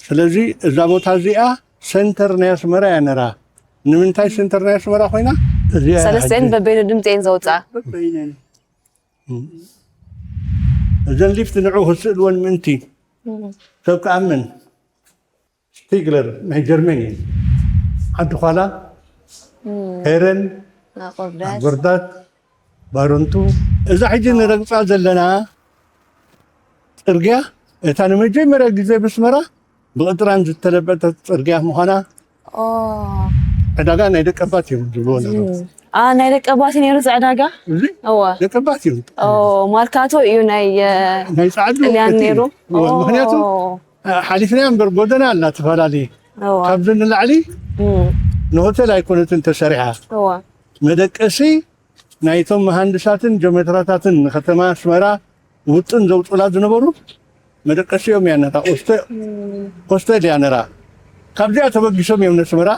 ስለዚ እዛ ቦታ እዚኣ ሰንተር ናይ ኣስመራ እያ ነራ። ንምንታይ ሰንተር ናይ ኣስመራ ኮይና? እዚኣ እያ ሰለስተን ሕጂ። በበይኑ ድምፂ እየን ዘውፅኣ። እዘን ሊፍት ንዑ ክስእልወን ምእንቲ ሰብ ክኣምን። ስቲግለር ናይ ጀርመን እዩ። ዓዲ ኳላ፣ ሄረን፣ ኣቆርዳት። ኣጎርዳት፣ ባረንቱ። እዛ ሕጂ ንረግፃ ዘለና ፅርግያ እታ ንመጀመርያ ግዜ ብስመራ ብቕጥራን ዝተለበጠት ፅርግያ ምዃና። ኦ። ዕዳጋ ናይ ደቀባት እዮም ዝብልዎ ነበሩ። አ ናይ ደቀባት ነይሩ እዚ ዕዳጋ? እዚ እዋ። ደቀባት እዮም። ኦ። ማርካቶ እዩ ናይ እ፣ ናይ ፃዕዱ ጥልያን ነይሩ። እዋ፣ ምክንያቱ ኦ። ሓሊፍና እምበር ጎደና ኣላ ትፈላለየ። እዋ። ካብዚ ንላዕሊ እም። ንሆቴል ኣይኮነትን ተሰሪሓ። እዋ። መደቀሲ ናይቶም መሃንድሳትን ጀመትራታትን ንከተማ ኣስመራ ውጥን ዘውፅላ ዝነበሩ መደቀሲኦም እያ ነታ ኦስተ-፣ እም። ሆስቴል እያ ነራ። ካብዚኣ ተበጊሶም እዮም ነስመራ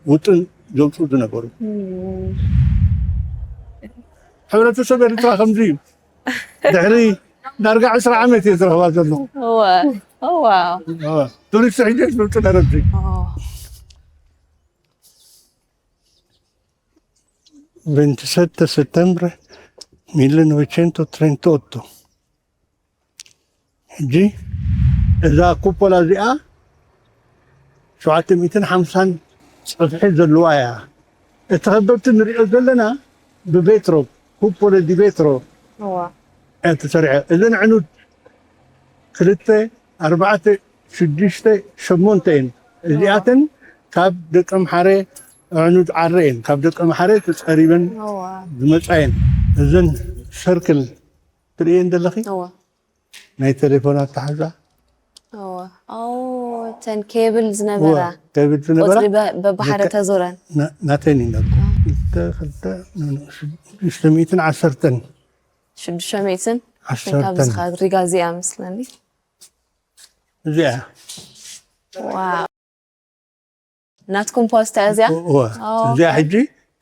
ውጥን ዘውፅኡ ዝነበሩ። እም። ሕብረተሰብ ኤርትራ ከምዚ እዩ። ድሕሪ ዳርጋ ዕስራ ዓመት እየ ዝረኽባ ዘለኹ። እወ፣ እወ። እወ። ቱሪስት ሕጂ ዝመፁ ነረብዚ። ኦ። ቨንቲሰተ ሰተምብረ ሚለ ኖቨቸንቶ ትሬንታ ኦቶ። ሕጂ እዛ ኩፖላ እዚኣ ሸውዓተ ሚእትን ሓምሳን ጽፍሒ ዘለዋ እያ። እቲ ከበብቲ ንሪኦ ዘለና ብቬትሮ፣ ኩፖለ ዲ ቬትሮ እዋ። እያ ተሰሪዐ። እዘን ዕኑድ ክልተ፣ ኣርባዕተ፣ ሽዱሽተ፣ ሸሞንተ እየን። እዚኣተን ካብ ደቂ ኣምሓረ ኣዕኑድ ዓረ እየን። ካብ ደቂ ኣምሓረ ተጸሪበን እዋ። ዝመጻ እየን። እዘን ሰርክል ትርእየን ዘለኺ? እዋ። ናይ ቴሌፎን ኣተሓዛ። እዋ። ኦ፣ እተን ኬብል ዝነበራ። እዋ፣ ኬብል ዝነበራ። ቁጽሪ በ-፣ በብሓደ ደቂ ተዞረን። ና-፣ ናተን ይነበሩ። ክልተ፣ ክልተ፣ ሽዱሽተ ሚእትን ዓሰርተን። ሽዱሽተ ሚእትን? ዓሰርተን። ካብዚ ሪጋ እዚኣ መስለኒ። እዚኣ። ዋው። ናትኩም ፖስታ እዚኣ? እወ። ኦ። እዚኣ ሕጂ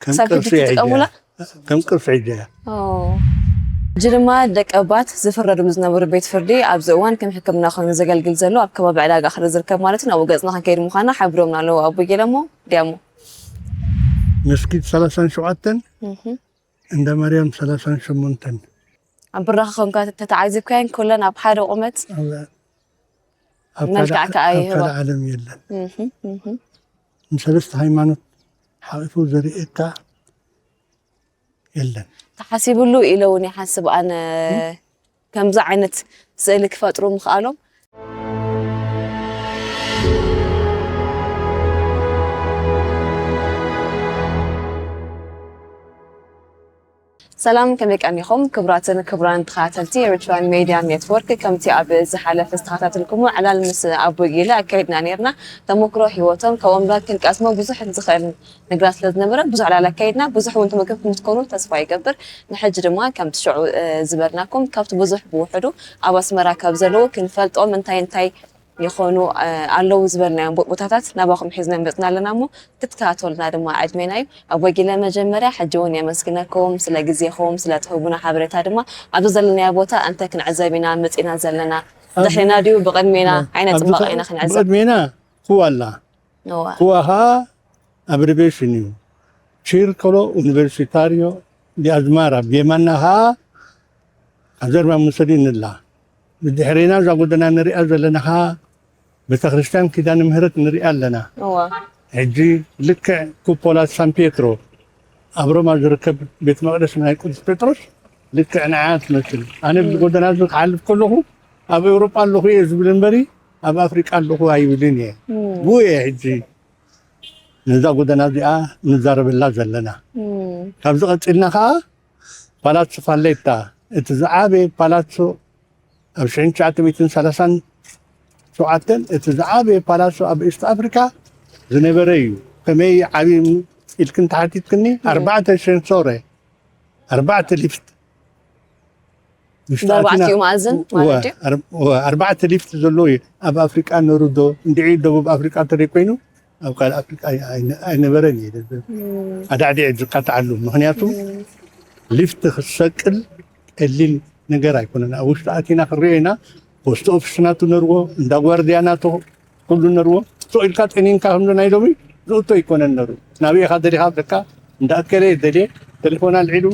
ከም ክሳብ ሕጂ ቅርሲ እያ ትጥቀሙላ? ሕጂ። ከም ቅርሲ ሕጂ እያ። ኦ። ሕጂ ድማ ደቀባት ዝፍረድሉ ዝነበሩ ቤት ፍርዲ ኣብዚ እዋን ከም ሕክምና ኮይኑ ዘገልግል ዘሎ ኣብ ከባቢ ዕዳጋ ክሪ ዝርከብ ማለት እዩ። ናብኡ ገጽና ክንከይድ ምዃና ሓቢሮምና ኣለዉ ኣቦ ጌለሞ ዲያሞ። መስጊድ ሰላሳን ሸውዓተን እህ። እንዳ ማርያም ሰላሳን ሸሞንተን። ኣብ ብራኸ ኮንካ ተተዓዚብካየን ኩለን ኣብ ሓደ ቁመት ኣብ፣ ኣብ መልክዕ ካልእ፣ ከኣ ኣብ ይህባ። ካልእ ዓለም የለን። እህ፣ እህ። ንሰለስተ ሃይማኖት ሓቂፉ ዘርእየካ የለን። ተሓሲብሉ ኢለ እውን ይሓስብ ኣነ። እም? ከምዚ ዓይነት ስእሊ ክፈጥሩ ምኽኣሎም። ሰላም፣ ከመይ ቀኒኹም? ክቡራትን ክቡራን ተኸታተልቲ ኤሪትራን ሜድያ ኔትወርክ፣ ከምቲ ኣብ ዝሓለፈ ዝተኸታተልኩሞ ዕላል ምስ ኣቦ ጊለ ኣካይድና ኔርና። ተሞክሮ ህይወቶም፣ ካብኦም ዳ ክንቀስሞ ብዙሕ ዝኽእል ነገራት ስለ ዝነበረ፣ ብዙሕ ዕላል ኣካይድና፣ ብዙሕ እውን ተመክርኩም ክትኮኑ ተስፋ ይገብር። ንሕጂ ድማ ከምቲ ሽዑ፣ እ፣ ዝበልናኩም፣ ካብቲ ብዙሕ ብውሕዱ ኣብ ኣስመራ ካብ ዘለዉ ክንፈልጦም እንታይ እንታይ ይኾኑ፣ እ፣ ኣለዉ ዝበልናዮም ቦ-፣ ቦታታት ናባኹም ሒዝና መጽና ኣለና እሞ፣ ክትከታተሉና ድማ ዕድሜና እዩ። ኣቦ ጊለ፣ መጀመርያ ሕጂ እውን የመስግነኩም ስለ ግዜኹም፣ ስለ ትህቡና ሓበሬታ ድማ። ኣብዚ ዘለናዮ ቦታ እንታይ ክንዕዘብ ኢና መጺና ዘለና? ኣብ-፣ ድሕሬና ድዩ ብቕድሜና? ኣብ-፣ ዓይነት ኣብዚ ጽባቐ ከ-፣ ኢና ክንዕዘብ። ብቕድሜና ኩዋ ኣላ። እዋ። ኩዋ ኸኣ ኣብሪቬሽን እዩ። ቺርኮሎ ኡኒቨርሲታሪዮ ዲ ኣዝማራ። ብየማና ኸኣ ኣዘርማ ሙሰሊኒ ኣላ። ብድሕሬና እዛ ጎደና ንሪኣ ዘለና ኸኣ ቤተክርስትያን ኪዳነ ምህረት ንሪኣ ኣለና። እዋ። ሕጂ ልክዕ ኩፖላ ሳን ፔትሮ ኣብ ሮማ ዝርከብ ቤት መቕደስ ናይ ቅዱስ ጴጥሮስ ልክዕ ንዓኣ ትመስል። ኣነ ኣብዚ እም። ጎደና እዚ ክሓልፍ ከለኹ ኣብ ኤውሮጳ ኣለኹ እየ ዝብል እምበሪ ኣብ ኣፍሪቃ ኣለኹ ኣይብልን እየ። እም። ብኡ እየ ሕጂ ነዛ ጎደና እዚኣ ንዛረበላ ዘለና። እም። ካብዚ ቀጺልና ኸኣ ፓላሶ ፋሌታ፣ እቲ ዝዓበየ ፓላሶ ኣብ ሽሕን ትሽዓተ ሚእትን ሰላሳን ሸውዓተን፣ እቲ ዝዓበየ ፓላሶ ኣብ ኢስት ኣፍሪካ ዝነበረ እዩ። ከመይ ዓብዪ ኢልክን ተሓቲትክኒ፣ እም። ኣርባዕተ ሸንሶረ፣ ኣርባዕተ ሊፍት። ውሽጢ ብኣርባዕቲኡ ኣቲና፣ መኣዝን ወ-፣ ማለት ድዩ? ኣር-፣ ወ-፣ ኣርባዕተ ሊፍት ዘለዎ እዩ። ኣብ ኣፍሪቃ ነሩ ዶ፣ እንድዒ ደቡብ ኣፍሪቃ እንተደይ ኮይኑ፣ ኣብ ካልእ ኣፍሪቃ ኣይ-፣ ኣይ-፣ ኣይነበረን እዩ። እም። ኣዳዕዲዕ ዝካትዓሉ። ምኽንያቱ፣ እም። ሊፍት ክሰቅል ቀሊል ነገር ኣይኮነን። ኣብ ውሽጢ ኣቲና ክንሪኦ ኢና። ፖስት ኦፊስ ናቱ ነርዎ፣ እንዳ ጓርድያ ናቱ ኩሉ ነርዎ። ስቕ ኢልካ ጠኒንካ ከምዚ ናይ ሎሚ ዝእቶ ኣይኮነን ነሩ። ናበይ ኢኻ ደሊኻ ብለካ፣ እንዳ እከለ ደልየ፣ ቴሌፎን ኣልዒሉ፣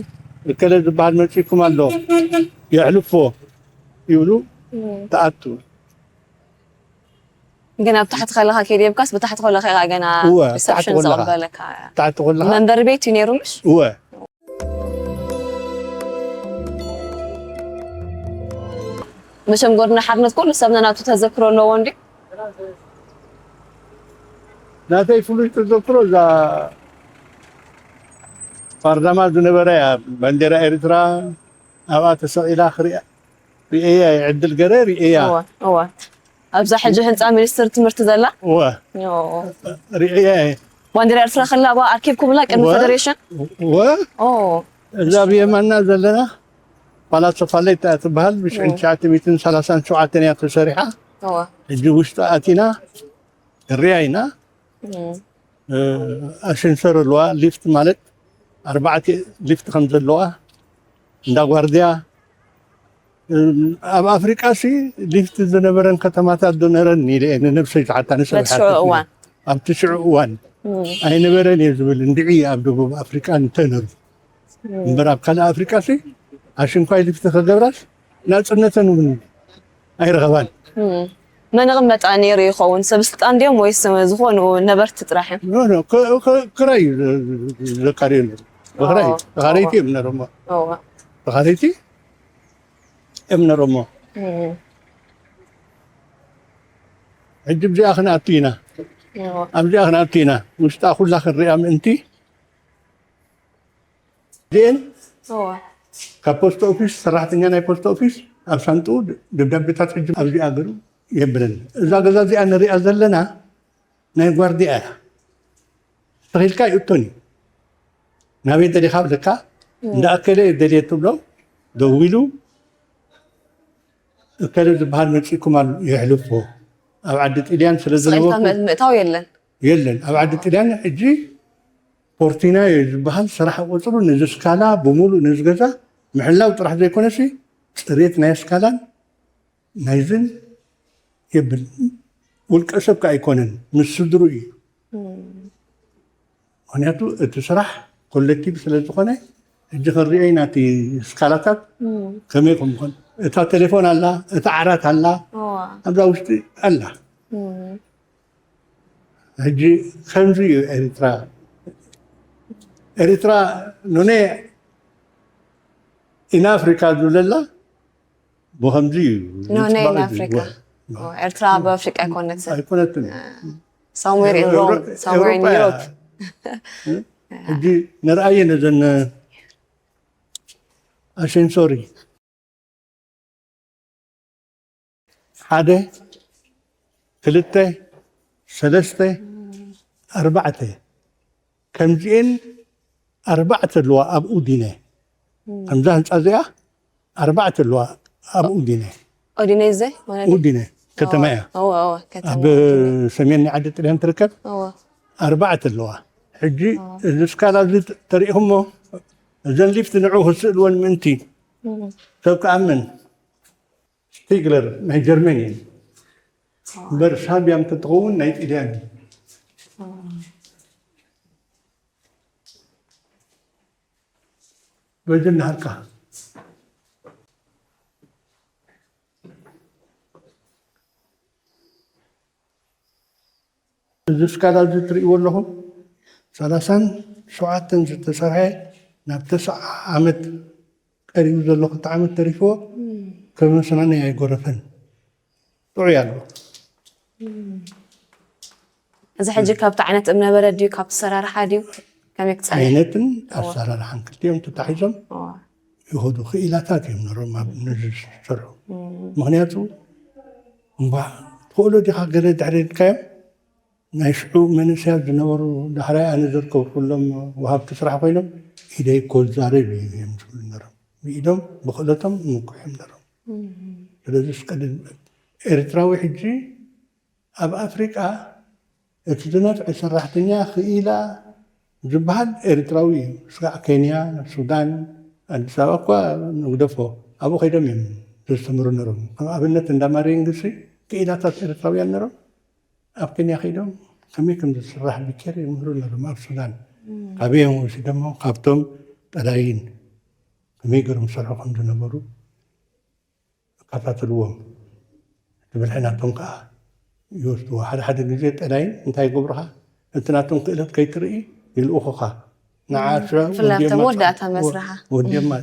እከለ ዝበሃል መጺእኩም ኣሎ፣ የሕልፎ ይብሉ፣ ትኣቱ። ግን ኣብ ታሕቲ ከለኻ ከይደየብካስ ብታሕቲ ከለኻ ኢኻ ገና እወ፣ ታሕቲ ሪሰፕሽን ከለኻ። ዘቐበለካ። ታሕቲ ከለኻ። መንበሪ ቤት እዩ ነይሩ ምሽ? እወ። መቸም ጎድና ሓርነት ኩሉ ሰብ ነናቱ ተዘክሮ ኣለዎ እንዲ? ናተይ ፍሉይ ተዘክሮ እዛ ፓርላማ ዝነበረ እያ። ባንዴራ ኤርትራ ኣብኣ ተሰቒላ ክሪኣ ርእያ፣ ዕድል ገረ ርእያ። እወ፣ እወ። ኣብዛ ሕጂ ህንፃ ሚኒስትር ትምህርቲ ዘላ? እወ፣ ኦ፣ ርእያ እየ። ባንዴራ ኤርትራ ከላ ኣብኣ ኣርኪብኩምላ ቅድሚ እወ። ፌደሬሽን? እወ፣ ኦ፣ እዛ ብየማና ዘለና ፓላሶ ፋሌታ ትበሃል ብሽሕን ትሽዓተ ሚእትን ሰላሳን ሸውዓተን እያ ተሰሪሓ። እወ። ሕጂ ውሽጢ ኣቲና ርያ ኢና። እም፣ ኣሸንሰር ኣለዋ፣ ሊፍት ማለት ኣርባዕተ ሊፍት ከም ዘለዋ፣ እንዳ ጓርድያ። ኣብ ኣፍሪቃ ሲ ሊፍት ዝነበረን ከተማታት ዶ ነረን ኢለ እየ ንነብሰይ ዝሓታ፣ ንሰብ በቲ ሽዑ ይሓትት ነይረ። እዋን። ኣብቲ ሽዑ እዋን ኣይነበረን እየ ዝብል፣ እንድዒ ኣብ ደቡብ ኣፍሪቃ እንተነሩ እምበር ኣብ ካልእ ኣፍሪቃ ሲ ኣሽንኳይ ሊፍት ከገብራስ ናጽነተን እውን ኣይረኸባን። እም። መን ይቕመጣ ነይሩ ይኸውን? ሰብ ስልጣን ድዮም ወይስ ዝኾኑ ነበርቲ ጥራሕ እዮም? ኖ፣ ኖ፣ ክ- ክ- ክራይ እዩ ዘካርዮ ነሩ። ብኽራይ ኦ፣ ተኻረይቲ ኦ። እዮም ነሮሞ። እወ። ተኻረይቲ እዮም ነሮሞ። እም፣ ሕጂ ብዚኣ ክንኣቱ ኢና። እወ። ኣብዚኣ ክንኣቱ ኢና። ውሽጣ ኩላ ክንሪኣ ምእንቲ። እዚኤን እወ። ካብ ፖስት ኦፊስ፣ ሰራሕተኛ ናይ ፖስት ኦፊስ ኣብ ሳንጥኡ ደብዳቤታት ሕጂ ኣብዚ ኣገሩ የብለን። እዛ ገዛ እዚኣ ንሪኣ ዘለና ናይ ጓርዲያ እያ። ተኺልካ ይእቶን እዩ። ናበይ ደሊኻ ብለካ፣ እንዳ ኣከለ ደልየ ትብሎ፣ ደዊሉ፣ እከለ ዝበሃል መፂእኩም ኣሎ፣ የሕልፎ። ኣብ ዓዲ ጥልያን ስለ ስቕ ኢልካ ዝነበርኩ ምእታው የለን። የለን። ኣብ ዓዲ ጥልያን ሕጂ ፖርቲናዮ ዝበሃል ስራሕ ቆፅሩ ነዚ ስካላ ብምሉእ ነዚ ገዛ ምሕላው ጥራሕ ዘይኮነሲ፣ ፅሬት ናይ ስካላን ናይዝን የብል። ውልቀ ሰብ ከ ኣይኮነን፣ ምስ ስድሩ እዩ። ምኽንያቱ እቲ ስራሕ ኮሌክቲቭ ስለ ዝኾነ፣ ሕጂ ክንሪኦ ኢና እቲ ስካላታት ከመይ ከም ዝኾነ። እታ ቴሌፎን ኣላ፣ እታ ዓራት ኣላ፣ እዋ። ኣብዛ ውሽጢ ኣላ። እም። ሕጂ ከምዚ እዩ ኤሪትራ። ኤሪትራ ኖኔ ኢን ኣፍሪካ ዝብለላ ብኸምዚ እዩ። ኖኔ ኢን ዝፅባቕ ኣፍሪካ። እዩ። ኤርትራ ኣብ ኣፍሪካ ኣይኮነትን። ኣይኮነትን። Somewhere in Rome, somewhere in ኤውሮጳ Europe. እያ። ሕጂ ንርኣየ ነዘን ኣሴንሶሪ ሓደ፣ ክልተ፣ ሰለስተ፣ ኣርባዕተ፣ ከምዚኤን ኣርባዕተ ኣለዋ ኣብ ኡዲነ። ከምዛ ህንፃ እዚኣ ኣርባዕተ ኣለዋ ኣብ ኡዲነ። ኡዲኔዜ ማለት እዩ። ኡዲነ ከተማ እያ። እወ፣ እወ፣ ከተማ ኣብ ኡዲኔ። ሰሜን ናይ ዓዲ ጥልያን ትርከብ። እወ። ኣርባዕተ ኣለዋ። ሕጂ እዚ ስካላ እዚ ተሪእኹሞ፣ እዘን ሊፍት ንዑ ክስእልወን ምእንቲ ሰብ ክኣምን። ስቲግለር ናይ ጀርመን እዩ እምበር፣ ሳቢያ እንተትኸውን ናይ ጥልያን እዩ። በዚ እናሃልካ እዚ ስካላ እዚ ትርእይዎ ኣለኹም፣ ሰላሳን ሸውዓተን ዝተሰርሐ ናብ ተስዓ ዓመት ቀሪቡ ዘሎ፣ ክልተ ዓመት ተሪፍዎ፣ ከመስናነይ ኣይጎረፈን። ጥዑይ ኣሎ። እዚ ሕጂ ካብቲ ዓይነት እምነበረድ ድዩ፣ ካብቲ ሰራርሓ ድዩ? ከመይ ክጸንሕ? ዓይነትን ኣሰራርሓን ክልቲኦም ተታሒዞም እዋ። ይኸዱ። ክኢላታት እዮም ነሮም ኣብ ነዚ ዝሰርሑ። ምኽንያቱ እምባ ትኽእሎ ዲኻ ገለ ድሕሪ ኢልካዮም፣ ናይ ሽዑ መንእሰያት ዝነበሩ፣ ዳሕራይ ኣነ ዘርከብኩሎም ወሃብቲ ስራሕ ኮይኖም፣ ኢደይ ኮዛረብ እዩ እዮም ዝብሉ ነሮም። ብኢዶም ብክእለቶም ምኩሕ እዮም ነሮም። ስለዚ እስቀድም ኤርትራዊ ሕጂ ኣብ ኣፍሪቃ እቲ ዝነፍዐ ሰራሕተኛ ክኢላ ዝበሃል ኤርትራዊ እዩ። ስጋዕ ኬንያ፣ ሱዳን፣ ኣዲስ ኣበባ እኳ ንግደፎ፣ ኣብኡ ከይዶም እዮም ዘስተምሩ ነሮም። ከም ኣብነት እንዳ ማርየንግሲ ክኢላታት ኤርትራውያን ነሮም። ኣብ ኬንያ ከይዶም ከመይ ከም ዝስራሕ ብኬር ይምህሩ ነሮም። ኣብ ሱዳን ካበይ እዮም ወሲዶሞ? ካብቶም ጠላይን ከመይ ገሮም ዝሰርሑ ከም ዝነበሩ ይከታተልዎም። እቲ ብልሒ ናቶም ከዓ ይወስድዎ። ሓደ ሓደ ግዜ ጠላይን እንታይ ይገብሩኻ? እቲ ናቶም ክእለት ከይትርኢ ይልእኹኻ። ንዓ ስራ ብፍላይ ኣብቲ ወዲኦም መወዳእታ መጽ- መስርሓ። ወዲኦም ማ-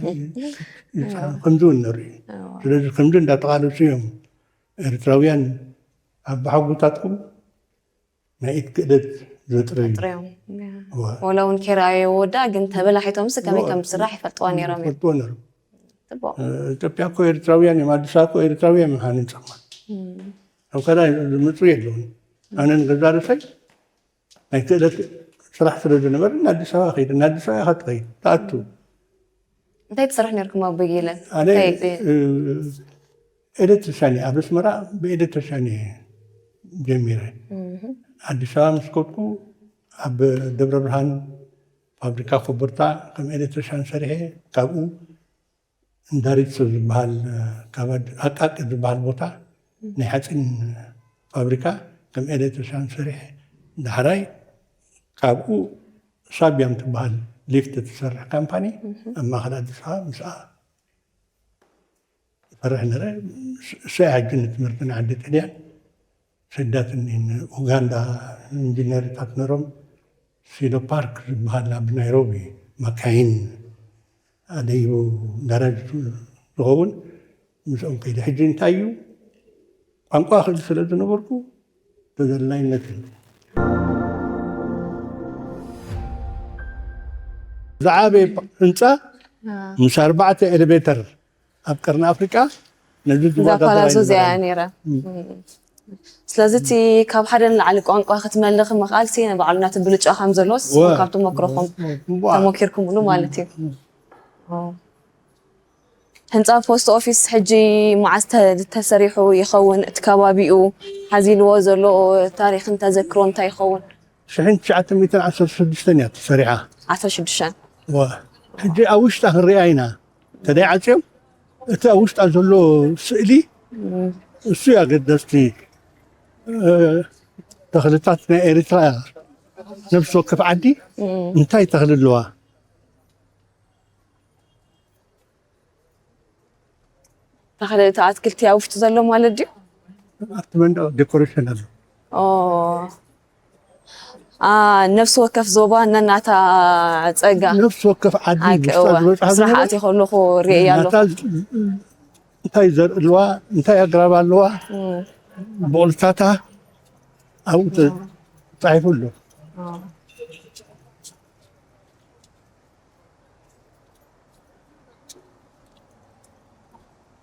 ይጽሓ- ከምዚ እውን ንርኢ። ስለዚ ከምዚ እንዳተቓለሱ እዮም ኤርትራውያን ኣብ ብሓጎታትኩም ናይ ኢድ ክእለት ዘጥረዩ። ጥረዮም። እዋ። ወላ እውን ከይረኣዮ ወዳ ግን ተበላሒቶምስ ከመይ እዋ። ከም ዝስራሕ ይፈልጥዋ ነይሮም እዮም። ይፈልጥዎ ነይሮም። ጽቡቕ። እ፣ ኢትዮጵያ እኮ ኤርትራውያን እዮም፣ ኣዲስ ኣበባ እኮ ኤርትራውያን እዮም ሃኒጾማ። እም። ኣብ ካልኣይ ዝመጹ የለውን። ኣነ ንገዛ ርእሰይ ናይ ክእለት ስራሕ ስለ ዝነበረ ንኣዲስ ኣበባ ከይደ፣ ንኣዲስ ኣበባ ኢኻ ትኸይድ፣ ትኣቱ። እንታይ ትሰርሕ ነርኩም ኣብ በጊለን? ኣነ እንታይ ብ- እ፣ ኤሌክትሪሻን እየ። ኣብ ኣስመራ ብኤሌክትሪሻን እየ ጀሚረ። እህ። ኣዲስ ኣበባ ምስ ከድኩ ኣብ ደብረ ብርሃን ፋብሪካ ኮቦርታ ከም ኤሌክትሪሻን ሰሪሐ። ካብኡ እንዳሪት ዝበሃል ካብ ኣድ- ኣቃቂ ዝበሃል ቦታ ናይ ሓፂን ፋብሪካ ከም ኤሌክትሪሻን ሰሪሐ። ዳሕራይ ካብኡ ሳቢያም ትበሃል ሊፍት ትሰርሕ ካምፓኒ ኣብ ማእኸል ኣዲስ ኣበባ ምስኣ ይፈርሕ ነረ። እሰይ ሕጂ ንትምህርቲ ንዓዲ ጥልያን ሰዳትኒ። ንኡጋንዳ ኢንጂነርታት ነሮም። ሲኖ ፓርክ ዝበሃል ኣብ ናይሮቢ ማካይን ኣደይቡ ጋራጅ ዝኸውን ምስኦም ከይደ። ሕጂ እንታይ እዩ ቋንቋ ክእል ስለ ዝነበርኩ ተዘላይነትን ዝዓበየ ህንፃ ምስ ኣርባዕተ ኤሌቬተር ኣብ ቀርኒ ኣፍሪቃ ነዚ እዛ ዝዋዳደር ኳላዞ እዚኣ እያ ኣይነበረን። ነይራ። እም። ስለዚ እቲ ካብ ሓደ ንላዕሊ ቋንቋ ክትመልኽ ምኽኣል ሲ ንባዕሉ ናቱ ብልጫ ከም ዘሎስ እወ። ካብ ተመክሮኹም እወ። ተሞኪርኩምሉ ማለት እዩ። እወ። ኦ። ህንፃ ፖስት ኦፊስ ሕጂ መዓስ ተ- ተሰሪሑ ይኸውን? እቲ ከባቢኡ ሓዚልዎ ዘሎ ታሪኽን ተዘክሮ እንታይ ይኸውን? ሽሕን ትሽዓተ ሚእትን ዓሰርተ ሽዱሽተን እያ ተሰሪሓ። ዓሰርተ ሽዱሽተ። እወ። ሕጂ ኣብ ውሽጣ ክንሪኣ ኢና። ተደይ ዓፅዮም እቲ ኣብ ውሽጣ ዘሎ ስእሊ እሱ እዩ ኣገደስቲ። እ፣ ተኽልታት ናይ ኤርትራ ነፍሲ ወከፍ ዓዲ እንታይ ተኽሊ ኣለዋ? ተኽሊ እቲ ኣትክልቲ ኣብ ውሽጡ ዘሎ ማለት ድዩ? ኣብቲ መንደቕ ዴኮሬሽን ኣሎ። ኦ። ኣ፣ ነፍሲ ወከፍ ዞባ ነናታ ጸጋ። ነፍሲ ወከፍ ዓዲ ኣይ፣ ምስታ እወ፣ ዝበጽሓ ስራሕ ዝነበረ ኣትየ ከለኹ ርእየ ኣለኹ። ናታ ዝ- እንታይ ዘርኢ ኣለዋ፣ እንታይ ኣግራብ ኣለዋ፣ እም። ብቑልታታ ኣብኡ ተ- ተጻሒፉ ኣሎ። ኦ።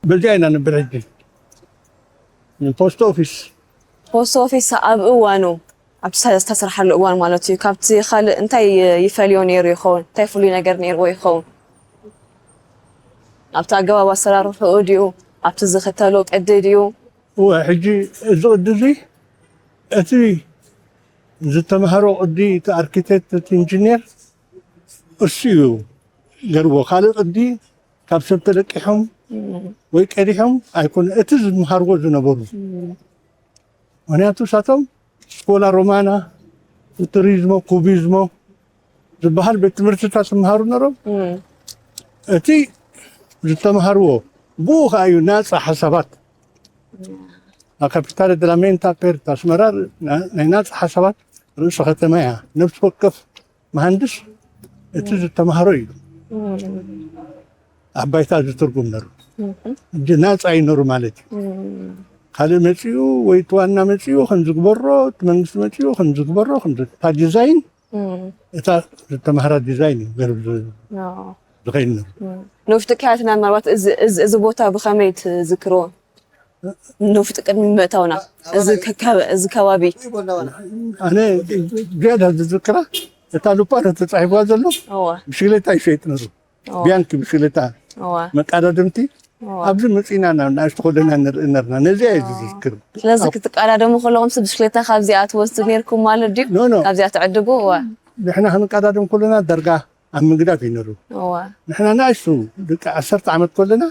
በዚኣ ኢና ንብል ሕጂ። ፖስት ኦፊስ ፖስት ኦፊስ ኣብ እዋኑ ኣብቲ ዝተሰርሓሉ እዋን ማለት እዩ ካብቲ ካልእ እንታይ ይፈልዮ ነይሩ ይኸውን? እንታይ ፍሉይ ነገር ነይርዎ ይኸውን? ኣብቲ ኣገባብ ኣሰራርሕኡ ድዩ? ኣብቲ ዝኽተሎ ቅዲ ድዩ? እወ ሕጂ እዚ ቅዲ እዚ እቲ ዝተምሃሮ ቅዲ እቲ ኣርኪቴክት እቲ ኢንጂኒር እሱ እዩ ገርዎ ካልእ ቅዲ ካብ ሰብ ተለቂሖም ወይ ቀዲሖም ኣይኮነ እቲ ዝምሃርዎ ዝነበሩ ምክንያቱ ሳቶም ስኮላ ሮማና ቱሪዝሞ ኩቢዝሞ ዝበሃል ቤት ትምህርትታት ዝምሃሩ ነሮም እቲ ዝተምሃርዎ ብኡ ከዓ እዩ ናፃ ሓሳባት ኣብ ካፒታል ድላሜንታ ፔርት ኣስመራ ናይ ናፃ ሓሳባት ርእሰ ከተማ እያ ነብሲ ወከፍ መሃንድስ እቲ ዝተምሃሮ እዩ ኣብ ባይታ ዝትርጉም ነሩ ሕጂ ናፃ ይነሩ ማለት እዩ ካልእ መፅኡ ወይ እቲ ዋና መፅኡ ከምዝግበሮ እቲ መንግስቲ መፅኡ ከምዝግበሮ እታ ዲዛይን እታ ዝተምሃራ ዲዛይን እዩ ገርብ ዝኸይድ ነሩ ንውሽጢ ክያትና ምናልባት እዚ ቦታ ብኸመይ ትዝክርዎ ንውሽጢ ቅድሚ ምእታውና እዚ ከባቢ ኣነ ዝያዳ ዝዝክራ እታ ሉፓ ተፃሒፍዋ ዘሎ ብሽክሌታ ይሸይጥ ነሩ ቢያንኪ ብሽክሌታ መቃዳድምቲ ኣብዚ መፂና ናብ ንኣሽቱ ኮለና ንርኢ ነርና ነዚኣ እዩ ዝዝክር ስለዚ ክትቀዳደሙ ከለኹም ብሽክሌታ ካብዚኣ ትወስዱ ነርኩም ማለት ድዩ ካብዚኣ ትዕድጉ ንሕና ክንቀዳደም ከለና ደርጋ ኣብ ምግዳፍ እዩ ነሩ ንሕና ንኣሽቱ ደቂ ዓሰርተ ዓመት ከለና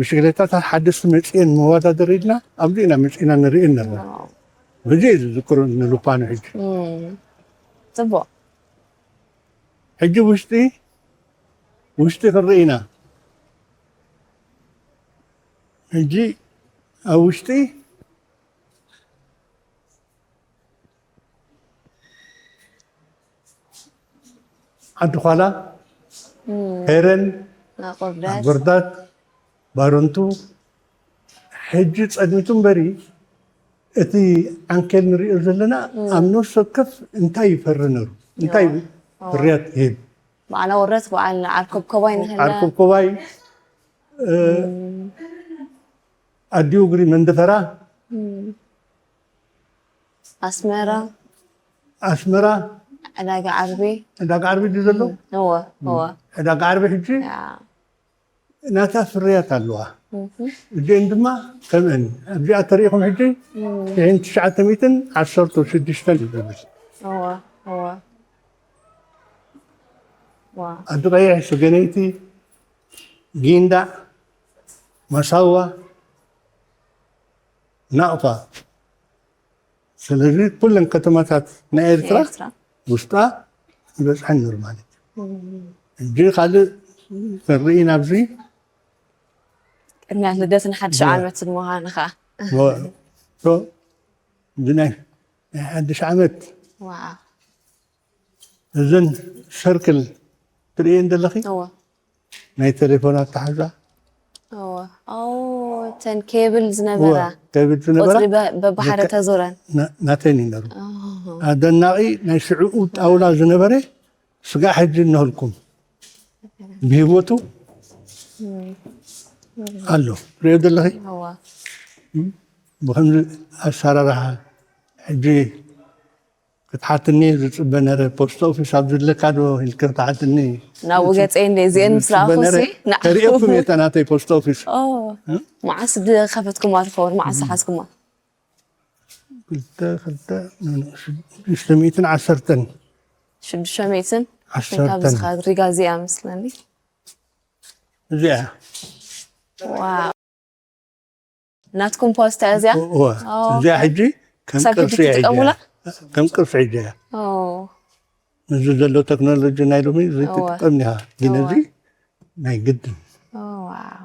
ብሽክሌታታት ሓደስቲ መፅኤን መወዳደር ኢልና ኣብዚ ኢና መፂእና ንርኢ ነርና። ሕጂ እዩ ዝዝክሮ ንሉፓኖ ሕጂ። ፅቡቅ። ሕጂ ውሽጢ ውሽጢ ክንርኢ ኢና። ሕጂ ኣብ ውሽጢ ዓዲ ኳላ፣ ሄረን፣ ናቆርዳት ጎርዳት፣ ባረንቱ። ሕጂ ጸድሚቱ እምበሪ እቲ ዓንኬል ንሪኦ ዘለና ኣብ ነፍሲ ወከፍ እንታይ ይፈሪ ነሩ? እንታይ ፍርያት ይህብ? በዓል ኣወረት፣ በዓል ዓርኮብ ኮባይ ንህላ ዓርኮብ ኮባይ፣ ኣዲኡ ግሪ መንደፈራ፣ ኣስመራ ኣስመራ፣ ዕዳጋ ዓርቢ ዕዳጋ ዓርቢ ድዩ ዘሎ? እወ እወ ዕዳጋ ዓርቢ ሕጂ ያ ናታ ፍርያት ኣለዋ። እዚአን ድማ ከምአን ኣብዚኣ ተሪኢኹም ሕጂ ሽሕን ትሽዓተ ሚእትን ዓሰርተ ሽዱሽተን እዩ ዝብል። እወ እወ ዋ ዓዲ ቀይሕ፣ ሰገነይቲ፣ ጊንዳዕ፣ ማሳዋ፣ ናቕፋ። ስለዚ ኩለን ከተማታት ናይ ኤርትራ ኤርትራ ውሽጣ ይበፅሐን ነሩ ማለት እዩ። ሕጂ ካልእ ክንርኢ ናብዚ ቅድሚያ ልደትን ሓድሽ ዓመት ምዃኑ ከዓ ሶ ብናይ ናይ ሓድሽ ዓመት ዋው እዘን ሰርክል ትርእየን ዘለኺ እወ ናይ ቴሌፎን ኣተሓዛ እወ ኦ እተን ኬብል ዝነበራ ከብል ዝነበራ ቁፅሪ በ- በብሓደ ተዞረን ና- ናተን ይነሩ ኦ ኣደናቂ ናይ ሽዕኡ ጣውላ ዝነበረ ስጋዕ ሕጂ እነህልኩም ብሂወቱ ኣሎ ሪኦ ዘለኺ እወ ብከምዚ ኣሰራርሓ ሕጂ ክትሓትኒ ዝፅበ ነረ ፖስት ኦፊስ ኣብ ዝለካ ዶ ኢልክ ክትሓትኒ ናብኡ ገፀይ እንደ እዚአን ምስ ዝፅበ ነረ ረኣኹሲ ንዓ ከርእየኩም እየ እታ ናተይ ፖስት ኦፊስ ኦ መዓስ ድኸፈትኩማ ትኸውን መዓስ ዝሓዝኩማ ክልተ ክልተ ሽዱሽተ ሚእትን ዓሰርተን ሽዱሽተ ሚእትን ዓሰርተን ካብዚ ሪጋ እዚኣ መስለኒ እዚኣ ዋው ናትኩም ፖስታ እዚኣ እወ እዚኣ ሕጂ ከም ክሳብ ሕጂ ቅርሲ እያ ትጥቀሙላ ከም ቅርሲ ሕጂ እያ ኦ እዚ ዘሎ ቴክኖሎጂ ናይ ሎሚ እዚ እወ። ትጥቀም ኢኻ ግን እዚ ናይ ግድን ኦ ዋው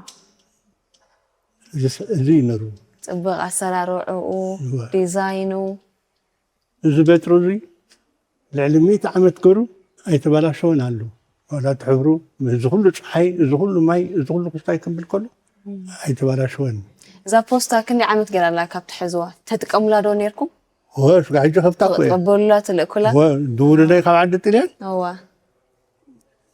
እዚ ስ- እዚ እዩ ነሩ ፅብቅ ኣሰራርዕኡ እወ። ዲዛይኑ እዚ በትሪ እዚ ልዕሊ ሚእቲ ዓመት ገሩ ኣይተበላሸወን ኣሎ ዋላ እቲ ሕብሩ እዚ ኩሉ ፀሓይ እዚ ኩሉ ማይ እዚ ኩሉ ክስታይ ክብል ከሎ ኣይተበላሸወን እዛ ፖስታ ክንደይ ዓመት ገይራ ኣላ ካብ ትሕዝዋ ተጥቀሙላ ዶ ነርኩም ወ ስጋ ሕጂ ከፍታ እኮ እየ ትቕበሉላ ትልእኩላ ወ ድውልለይ ካብ ዓዲ ጥልያን እዋ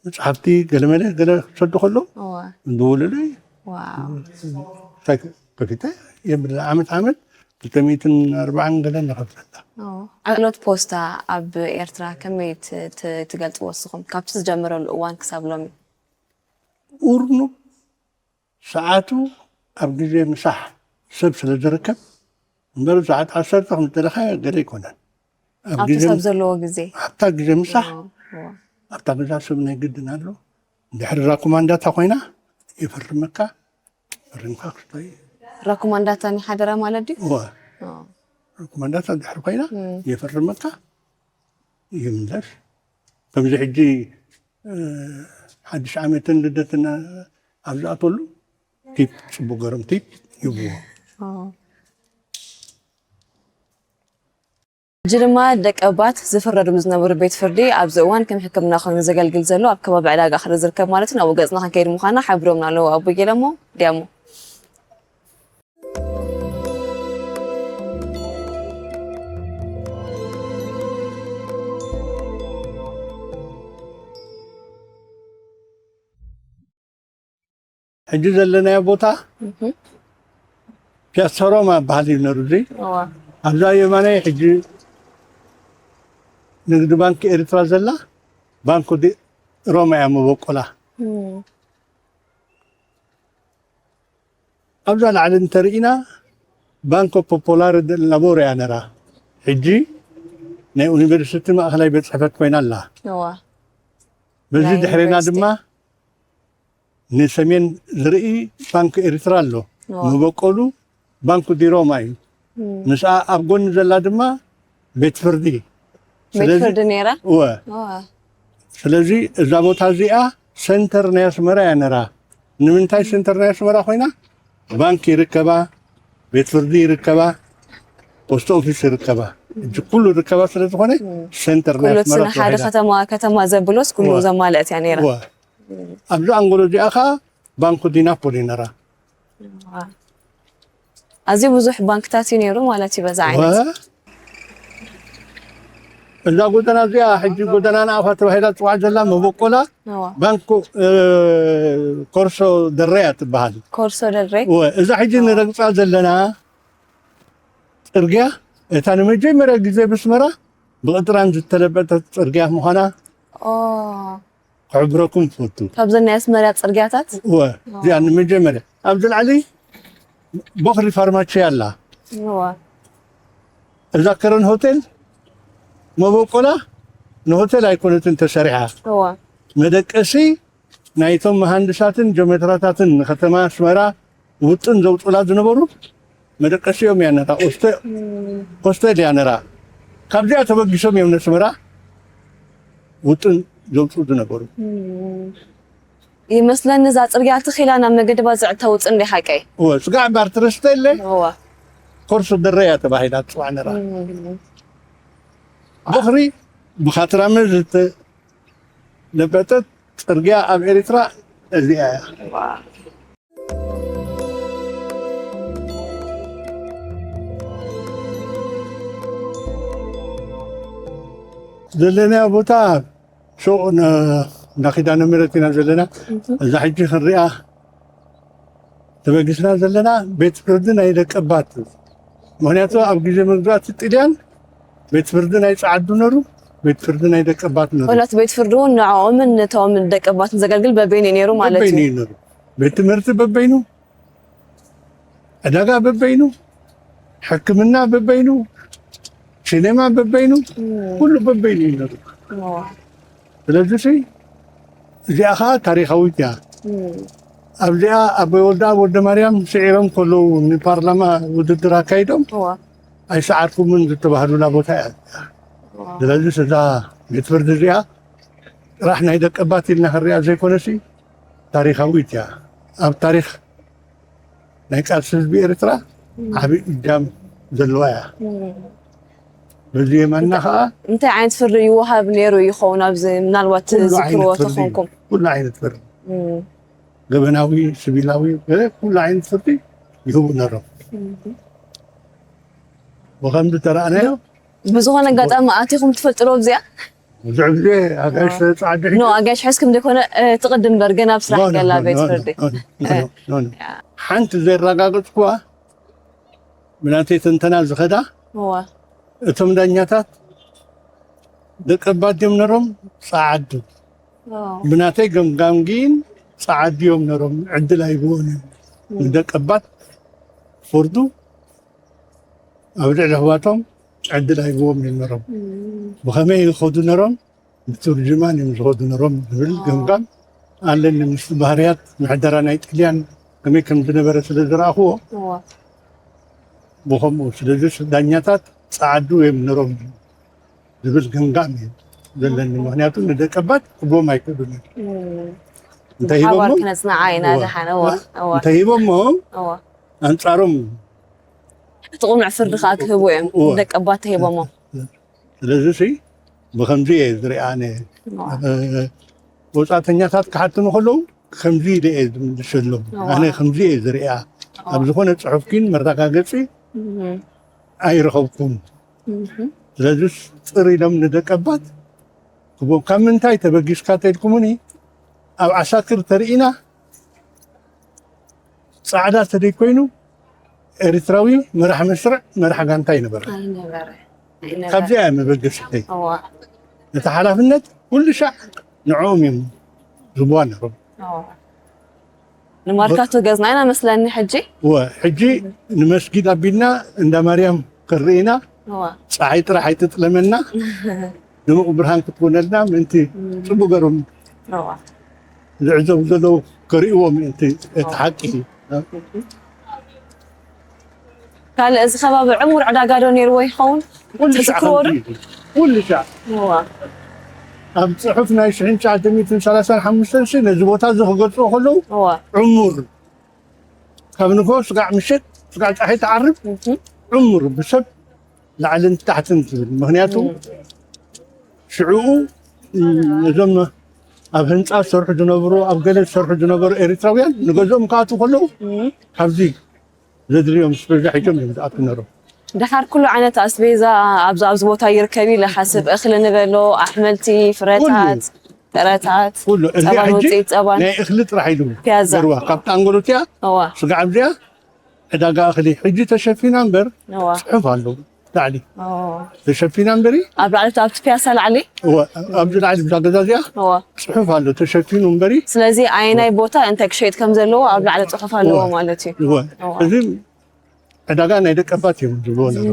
መፅሓፍቲ ገለመለ ገለ ክሰዱ ከሎ እዋ ድውልለይ ዋው እንታይ ከፊተ የብለ ዓመት ዓመት ክልተ ሚእትን ኣርባዓን ገለ ንኸፍለላ ኦ። ኣገልግሎት ፖስታ ኣብ ኤርትራ ከመይ ት- ት- ትገልፅዎ እስኹም ካብቲ ዝጀመረሉ እዋን ክሳብ ሎሚ ኡርኑብ ሰዓቱ ኣብ ግዜ ምሳሕ ሰብ ስለ ዝርከብ እምበር ሰዓት ዓሰርተ ከም ዝደለኻ ገለ ኣይኮነን ኣብ ኣብቲ ግዜ ሰብ ዘለዎ ግዜ ኣብታ ግዜ ምሳሕ ኦ፣ ኦ። ኣብታ ገዛ ሰብ ናይ ግድን ኣሎ ድሕሪ ራኩማንዳታ ኮይና ይፈርመካ ፈሪምካ ክስታይ ራኩማንዳታ ናይ ሓደራ ማለት ድዩ እወ ኦ፣ ራኩማንዳታ ድሕሪ ኮይና እም። ይፈርመካ ይምለስ ከምዚ ሕጂ እ፣ ሓድሽ ዓመትን ልደትን ኣብ ዝኣተሉ ቲፕ ፅቡቅ ገሮም ቲፕ ይብዎ ኦ። ሕጂ ድማ ደቂ ኣባት ዝፍረድሉ ዝነበሩ ቤት ፍርዲ ኣብዚ እዋን ከም ሕክምና ኮይኑ ዘገልግል ዘሎ ኣብ ከባቢ ዕዳጋ ክሪ ዝርከብ ማለት እዩ ናብኡ ገፅና ክንከይድ ምዃና ሓቢሮምና ኣለዉ ኣቦ ጌለሞ ዲያሞ ሕጂ ዘለናዮ ቦታ ፒያሳ ሮማ በሃል እዩ ነሩ እዚ እዋ ኣብዛ የማናይ ሕጂ ንግዲ ባንኪ ኤርትራ ዘላ ባንክ ዲ ሮማ እያ መበቆላ እም። ኣብዛ ላዕሊ እንተርኢና ባንኮ ፖፖላር ላቦር እያ ነራ ሕጂ ናይ ዩኒቨርሲቲ ማእኸላይ ቤት ፅሕፈት ኮይና ኣላ እዋ በዚ ናይ ድሕሬና ዩኒቨርሲቲ። ድማ ንሰሜን ዝርኢ ባንክ ኤርትራ ኣሎ። መበቆሉ ባንክ ዲሮማ እዩ። ምስኣ ኣብ ጎኒ ዘላ ድማ ቤት ፍርዲ። ቤት ፍርዲ ነይራ። እወ። ስለዚ እዛ ቦታ እዚኣ ሰንተር ናይ ኣስመራ እያ ነራ። ንምንታይ ሰንተር ናይ ኣስመራ ኮይና? ባንክ ይርከባ፣ ቤት ፍርዲ ይርከባ፣ ፖስት ኦፊስ ይርከባ። እዚ ኩሉ ይርከባ ስለ ዝኾነ ሰንተር ናይ ኣስመራ ሓደ ከተማ ከተማ ዘብሎስ ኩሉ ዘማለእት እያ ነይራ። ኣብዚ ኣንጎሎ እዚኣ ከዓ ባንክ ዲናፖሊ ነራ። ኣዝዩ ብዙሕ ባንክታት እዩ ነይሩ ማለት እዩ በዛ ዓይነት። እዛ ጎደና እዚኣ ሕጂ ጎደና ንኣፋ ተባሂላ ትፅዋዕ ዘላ መበቆላ ባንክ ኮርሶ ደረያ ትበሃል። ኮርሶ ደረይ እዛ ሕጂ ንረግፃ ዘለና ፅርግያ እታ ንመጀመርያ ግዜ ብስመራ ብቕጥራን ዝተለበጠት ፅርግያ ምዃና ክሕብረኩም ትፈቱ። ካብዘን ናይ ኣስመራ ፅርግያታት እወ፣ እዚኣ ንመጀመርያ ኣብዚ ላዕሊ ቦኽሪ ፋርማቺ ኣላ። እወ። እዛ ከረን ሆቴል መበቆላ ንሆቴል ኣይኮነትን ተሰሪሓ። እወ። መደቀሲ ናይቶም መሃንድሳትን ጀሜትራታትን ንከተማ ኣስመራ ውጥን ዘውፅላ ዝነበሩ መደቀሲኦም እያ ነራ። ሆስቴል እያ ነራ። ካብዚኣ ተበጊሶም እዮም ነስመራ ውጥን ዘውፅኡ ዝነበሩ። ይመስለኒ እዛ ፅርግያ ትኺላ ናብ መገዲ ባዝዕ ተውፅእ እንደ ሓቀይ። እወ፣ ስጋዕ ባር ትረስተ የለ እወ ኮርሶ ደረያ ተባሂላ ትፅዋዕ ነራ። ቦኽሪ ብኻትራመ ዝተለበጠት ፅርግያ ኣብ ኤርትራ እዚኣ እያ። ዘለና ቦታ ሱቕ እንዳ ኪዳነ ምሕረት ኢና ዘለና። እዛ ሕጂ ክንሪኣ ተበጊስና ዘለና ቤት ፍርዲ ናይ ደቀባት። ምክንያቱ ኣብ ግዜ መግዛእቲ ጥልያን ቤት ፍርዲ ናይ ጸዓዱ ነሩ፣ ቤት ፍርዲ ናይ ደቀባት ነሩ። ወላት ቤት ፍርዲ እውን ንዕኦምን ነቶም ደቀባትን ዘገልግል በበይኑ እዩ ነይሩ ማለት እዩ። በበይኑ እዩ ነሩ። ቤት ትምህርቲ በበይኑ፣ ዕዳጋ በበይኑ፣ ሕክምና በበይኑ፣ ሲኔማ በበይኑ፣ ኩሉ በበይኑ እዩ ነሩ። ስለዚ ሲ እዚኣ ኸዓ ታሪኻዊት እያ። ኣብዚኣ ኣቦይ ወልደኣብ ወልደማርያም ስዒሮም ከለዉ ንፓርላማ ውድድር ኣካይዶም ኣይሰዓርኩምን ዝተባህሉላ ቦታ እያ። ስለዚ እዛ ቤት ፍርዲ እዚኣ ጥራሕ ናይ ደቀባት ኢልና ክንሪኣ ዘይኮነሲ ታሪኻዊት እያ። ኣብ ታሪኽ ናይ ቃልሲ ህዝቢ ኤርትራ ዓቢ እጃም ዘለዋ እያ። በዚ የማና ከዓ እንታይ ዓይነት ፍርዲ ይወሃብ ነይሩ ይኸውን? ኣብዚ ምናልባት ኩሉ ዝክርዎ ዓይነት ፍርዲ፣ ተኾንኩም። ኩሉ ዓይነት ፍርዲ፣ ገበናዊ፣ ስቪላዊ፣ ገለ ኩሉ ዓይነት ፍርዲ ይህቡ ነሮም። ብኸምዚ ተረኣናዮ ብዝኾነ ኣጋጣሚ ኣቲኹም ትፈልጡ ዶ ኣብዚኣ? ብዙሕ ግዜ ኣጋይሽ ጸዓዱ ኖ፣ ኣጋይሽ ሕዝኩም ዘይኮነ ትቕድም በር ገና ኣብ ስራሕ ገላ ቤት ፍርዲ። ሓንቲ ዘረጋገጽኩዋ ብናተይ ትንተና ዝኸዳ እዋ እቶም ዳኛታት ደቀባት ድዮም ነሮም ጸዓዱ? እዋ ብናተይ ገምጋም ግን ጸዓዱ እዮም ነሮም። ዕድል ኣይብዎን እዮም ንደቀባት ፍርዱ ኣብ ልዕሊ ኣሕዋቶም ዕድል ኣይብዎም እዮም ነሮም። ብኸመይ ይኸዱ ነሮም? ብቱርጅማን እዮም ዝኸዱ ነሮም ዝብል ገምጋም ኣለኒ። ምስ ባህርያት ምሕደራ ናይ ጥልያን ከመይ ከም ዝነበረ ስለ ዝረኣኽዎ እዋ ብኸምኡ። ስለዚ ዳኛታት ጸዓዱ እዮም ነሮም ዝብል ገምጋም እዩ ዘለኒ። ምክንያቱ ንደቀባት ክቦም ኣይክእሉን እዮም። እንታይ ሓባር ሂቦሞም? ክነጽንዓ ኢና እዋ፣ ደሓን። እዋ፣ እዋ፣ እዋ። እንታይ ሂቦሞም? እዋ። ኣንጻሮም እቲ ቅኑዕ ፍርዲ ከዓ ክህቡ እዮም እዋ። ደቀባት ተሂቦሞም። ስለዚ ሲ ብኸምዚ እየ ዝሪኣ ኣነ። እዋ። እ፣ ወጻእተኛታት ክሓትኑ ከለዉ ከምዚ ኢለ እየ ዝምልሰሎም። እዋ። ኣነ ከምዚ እየ ዝሪኣ። እዋ። ኣብ ዝኾነ ጽሑፍ ግን መረጋገጺ እህ። ኣይረኸብኩን። እህ። ስለዚስ ጽር ኢሎም ንደቀባት ክቦም። ካብ ምንታይ ተበጊስካ ተልኩምኒ ኣብ ዓሳክር ተርኢና ጻዕዳ ተደይ ኮይኑ ኤርትራዊ መራሕ መስርዕ መራሕ ጋንታ ይነበረ። ኣይነበረ። ኣይነበረ። ካብዚኣ እያ መበገሲተይ። እዋ። እቲ ሓላፍነት ኩሉ ሻዕ ንዕኦም እዮም ዝህብዋ ነይሮም። እዋ። ንማርካቶ ገዝና ኢና መስለኒ ሕጂ። እወ፣ ሕጂ ንመስጊድ ኣቢልና እንዳ ማርያም ክንርኢ ኢና። እዋ። ፀሓይ ጥራሕ ኣይትጥለመና። ድሙቕ ብርሃን ክትኮነልና ምእንቲ እም። ፅቡቅ ገሮም እዋ። ዝዕዘቡ ዘለዉ ክርእይዎ ምእንቲ እቲ ሓቂ። ካልእ እዚ ከባቢ ዕሙር ዕዳጋ ዶ ነይርዎ ይኸውን? ኩሉ ሻዕ ትዝክርዎ ዶ? ከምዚ እዩ። ኩሉ ሻዕ እዋ ኣብ ፅሑፍ ናይ ሽሕን ትሽዓተ ሚእትን ሰላሳን ሓሙሽተን ሲ ነዚ ቦታ እዚ ክገልፅዎ ከለዉ እዋ ዕሙር ካብ ንግሆ ስጋዕ ምሸት ስጋዕ ፀሓይ ትዓርብ ዕሙር ብሰብ ላዕልን ታሕትን ትብል። ምክንያቱ ሽዕኡ እም፣ እዞም ኣብ ህንፃ ዝሰርሑ ዝነበሩ ኣብ ገለ ዝሰርሑ ዝነበሩ ኤርትራውያን ንገዝኦም ክኣትዉ ከለዉ ካብዚ ዘድልዮም ስፔዛ ሒዞም እዮም ዝኣትዉ ነሮም። ድሓር ኩሉ ዓይነት ኣስቤዛ ኣብዚ ኣብዚ ቦታ ይርከብ ኢለ ሓስብ። እኽሊ ንበሎ፣ ኣሕምልቲ፣ ፍረታት፣ ጥረታት፣ ኩሉ እዚ ጸባን ሕጂ ውፅኢት ጸባን ናይ እኽሊ ጥራሕ ኢሉ ፒያዛ። ገርዋ ካብታ ኣንጎሎቲያ እዋ ስጋዕ ኣብዚኣ ዕዳጋ እኽሊ ሕጂ ተሸፊና እምበር እዋ ፅሑፍ ኣለዎ ላዕሊ ኦ። ተሸፊና እምበሪ ኣብ ላዕሊ ኣብቲ ፒያሳ ላዕሊ እወ፣ ኣብዚ ላዕሊ ብዛ ገዛ እዚኣ እዋ ፅሑፍ ኣሎ ተሸፊኑ እምበሪ ስለዚ ኣየናይ ቦታ እንታይ ክሸይጥ ከም ዘለዎ ኣብ ላዕሊ ፅሑፍ ኣለዎ እዋ። ማለት እዩ እወ እዋ። እዚ ዕዳጋ ናይ ደቀባት እዮም ዝብልዎ ነሩ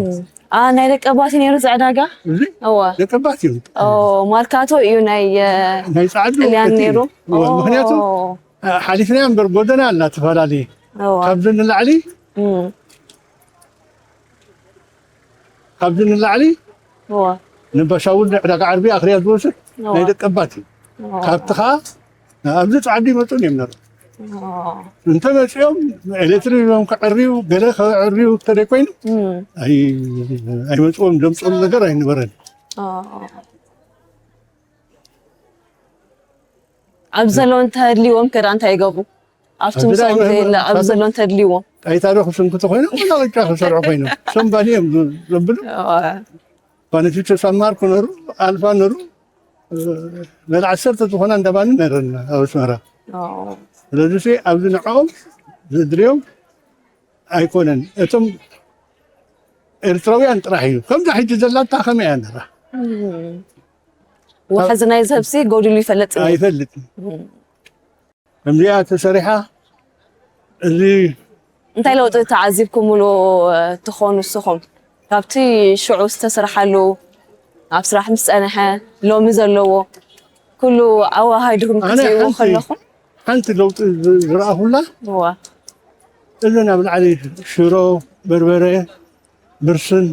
ኣ ናይ ደቀባት እዩ ነይሩ እዚ ዕዳጋ እዚ እዋ ደቀባት እዩ ኦ ማርካቶ እዩ ናይ እ፣ ናይ ፃዕዱ ጥልያን እቲ እዩ። ነይሩ እወ፣ ምክንያቱ ኦ። ሓሊፍና እምበር ጎደና ኣላ ትፈላለየ እዋ ካብዚ ንላዕሊ እም። ካብዚ ንላዕሊ እዋ ንባሻውል ዕዳጋ ዓርቢ ኣኽርያ ዝወስድ እዋ ናይ ደቀባት እዩ እዋ። ካብቲ ከዓ ኣብዚ ፃዕዱ ይመፁን እዮም ነሩ እዋ እንተመፅኦም ኤሌክትሪክ እዮም ከዕርዩ ገለ ከዕርዩ እንተደይ ኮይኑ እም። ኣይ- ኣይመፅዎም ዘምፅኦም ነገር ኣይነበረን እዋ ኣብ ዘሎ እንተድልዎም ከዳ እንታይ ይገብሩ ኣብቲ ኣብዚ ምስኦም ላይ ዘየለ ኣብ መ- ዘሎ እንተድልዎም ጣይታ ዶ ክስንክቱ ኮይኖም ወላ ቅጫ ክሰርሑ ኮይኖም ሰምባኒ እዮም ዘብሉ እዋ ባነፊቶ ሳማር ክነሩ ኣልፋ ነሩ መል ዓሰርተ ዝኾና እንዳባኒ ነረና ኣብ ኣስመራ ስለዚ ሲ ኣብዚ ንዕኦም ዘድልዮም ኣይኮነን እቶም ኤርትራውያን ጥራሕ እዩ ከምዛ ሕጂ ዘላታ ከመይ እያ ነራ ወሓዚ ናይ ዝህብሲ ጎዲሉ ይፈልጥ እዩ። ኣይፈልጥን ከምዚኣ ተሰሪሓ እዚ እንታይ ለውጢ ተዓዚብኩምሉ ትኾኑ ንስኹም ካብቲ ሽዑ ዝተሰርሓሉ ኣብ ስራሕ ምስ ጸንሐ ሎሚ ዘለዎ ኩሉ ኣወሃሂድኩም ኣነ ክትሪእዎ ሓንቲ- ከለኹም ሓንቲ ለውጢ ዝ- ዝረኣኹላ እዋ እዘን ኣብ ላዕሊ ሽሮ በርበረ ብርስን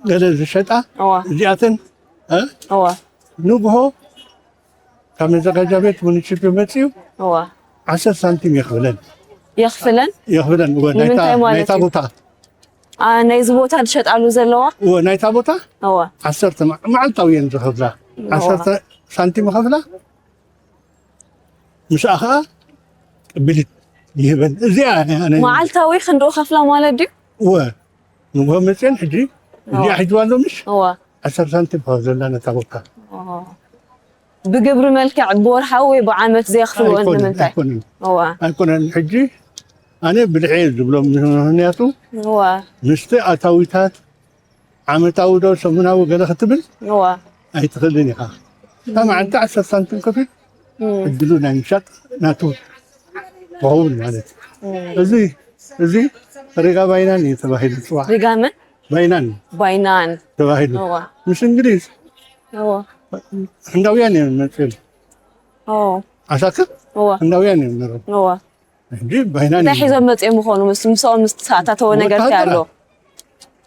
ገለ ዝሸጣ እዋ እዚኣተን እ? እዋ ንግሆ ካብ መዘጋጃ ቤት ሙኒሲፕ መፅዩ እዋ ዓሰርተ ሳንቲም የኽብለን የኽፍለን የኽብለን እወ ንምንታይ ናይታ- ማለት ናይታ እዩ? ቦታ ኣ፣ ናይዚ ቦታ ዝሸጣሉ ዘለዋ እወ ናይታ ቦታ እዋ ዓሰርተ መዓ- መዓልታዊ እየን ዝኸፍላ እዋ። ዓሰርተ ሳንቲም ይኸፍላ ምስኣ ከዓ ቅብሊት ይህበን እዚኣ እያ ኣነ መዓልታዊ ክንድኡ ከፍላ ማለት ድዩ እወ ንግሆ መፅየን ሕጂ እዚኣ ሒዝዋ ኣሎ ምሽ እዋ ዓሰርተ ሳንቲም ካብ ዘላ ነታ ቦታ ብግብሪ መልክዕ ብወርሓዊ ወይ ብዓመት ዘየኽፍልዎ ኣይኮነን ንምንታይ ኣይኮነን እዋ ኣይኮነን ሕጂ ኣነ ብልሐ እየ ዝብሎም ምክንያቱ እዋ ምስቲ ኣታዊታት ዓመታዊ ዶ ሰሙናዊ ገለ ክትብል እዋ ኣይትኽእልን ኢኻ እታ መዓልቲ ዓሰርተ ሳንቲም ከፊል ዕድሉ ናይ ምሻጥ ናቱ ክኸውን ማለት እዩ እዚ እዚ ሪጋ ባይናን እዩ ተባሂሉ ዝፅዋዕ ሪጋመን ባይናን ባይናን ተባሂሉ እዋ ምስ እንግሊዝ እዋ ህንዳውያን እዮም መፅኦም ኦ ዓሳክር እዋ ህንዳውያን እዮም ነሮም እዋ እንጂ ባይናን እንታይ ሒዞም መፅኦም ምኾኑ ምስ ምስኦም ዝተኣታተወ ነገር እንታይ ኣሎ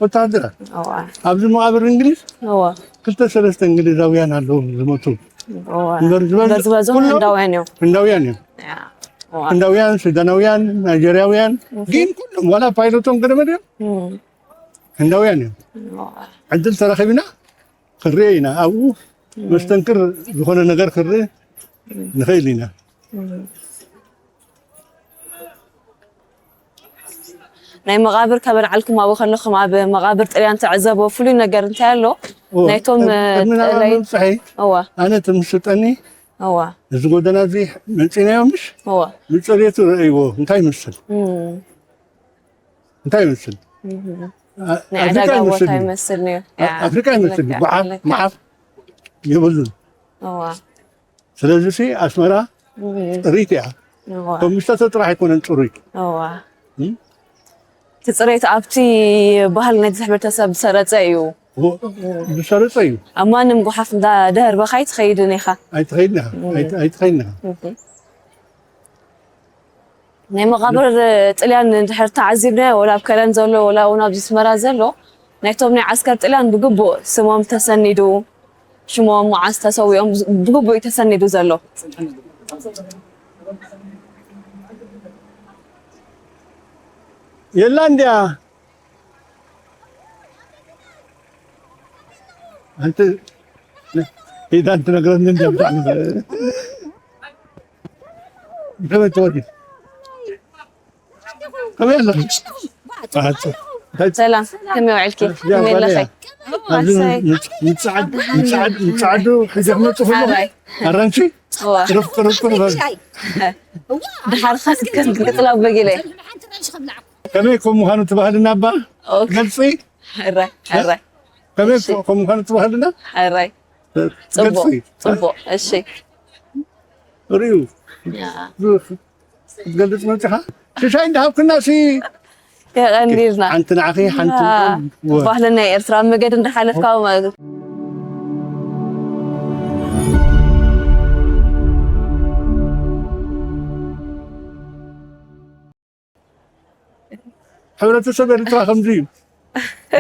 ወታደራት እዋ ኣብዚ መቃብር እንግሊዝ እዋ ክልተ ሰለስተ እንግሊዛውያን ኣለዉ ዝሞቱ እዋ እምበር ዝበዝ- እምበር ዝበዝሑ ኩሎም ህንዳውያን እዮም ህንዳውያን እዮም ያ፣ እዋ ህንዳውያን ሱዳናውያን ናይጀርያውያን ግን ኩሎም ዋላ ፓይሎቶም ገደመድ እዮም እም፣ ህንዳውያን እዮም እዋ ዕድል ተረኺብና ክንሪኦ ኢና ኣብኡ መስተንክር ዝኾነ ነገር ክንርኢ ንኽእል ኢና ናይ መቓብር ከበልዓልኩም ኣብኡ ከለኹም ኣብ መቓብር ጥልያን ትዕዘቦ ፍሉይ ነገር እንታይ ኣሎ እወ፣ ናይቶም ቅድሚ ናብራ ጥላይ ምብፅሐይ እዋ ኣነ ትምስጠኒ እዋ እዚ ጎደና እዚ መፂናዮ ምሽ እዋ ብፅሬቱ ረእይዎ እንታይ ይመስል እም፣ እንታይ ይመስል እም። ኣ- ናይ ኣፍሪካ ዕዳጋ ቦታ ይመስል እዩ። ይመስል ነይሩ ኣ- ኣፍሪካ ይመስል እዩ። ልክዕ፣ ጎሓፍ ልክዕ። መሓፍ የብሉን እዋ ስለዚ ሲ ኣስመራ እም፣ ጥሪት እያ እዋ ከም ምሽተተ ጥራሕ ኣይኮነን ፅሩይ እዋ እም? እቲ ፅሬት ኣብቲ ባህሊ ናይቲ ሕብረተሰብ ዝሰረፀ እዩ ዎ- ዝሰረፀ እዩ ኣብ ማንም ጓሓፍ እንዳ ደህርበኻ ኣይትኸይድን ኢኻ ኣይትኸይድና ኣይትኸይድና እም። ናይ መቓብር ጥልያን እንድሕር ተዓዚብናዮ፣ ወላ ኣብ ከለን ዘሎ፣ ወላ እውን ኣብዚ ኣስመራ ዘሎ፣ ናይቶም ናይ ዓስከር ጥልያን ብግቡእ ስሞም ተሰኒዱ፣ ሽሞም፣ መዓስ ተሰዊኦም፣ ብግቡእ እዩ ተሰኒዱ ዘሎ። የላ እንድያ። ኣንቲ ሂዳ እንትነግረኒ እንድያ ብጣዕሚ ከመይ ትወዲ? ከመይ ኣለኺ? ኣቲ ሰላም፣ ከመይ ውዕልኪ? ከመይ ኣለኺ? ኣብዚ ንጻዓዱ ሒዘ ክመጽእ ከሎ ኣራንሺ ቅርብ ቅርብ ቅርብ ድሓር ኻስ ክትላበጊለ ከመይ ከም ምዃኑ ትባህልና እባ ገልፂ ሕራይ ሕራይ ከመይ ከም ምዃኑ ትባህልና ሕራይ ጽቡቅ ጽቡቅ። እሺ ርእዩ ክትገልፅ መፅኻ ሽሻይ እንዳሃብክና ሲ የቐንዲልና ሓንቲ ንዓኺ ሓንቲ ባህልና ኤርትራ ኣብ መገዲ እንዳሓለፍካ ማለት ሕብረተሰብ ኤርትራ ከምዚ እዩ።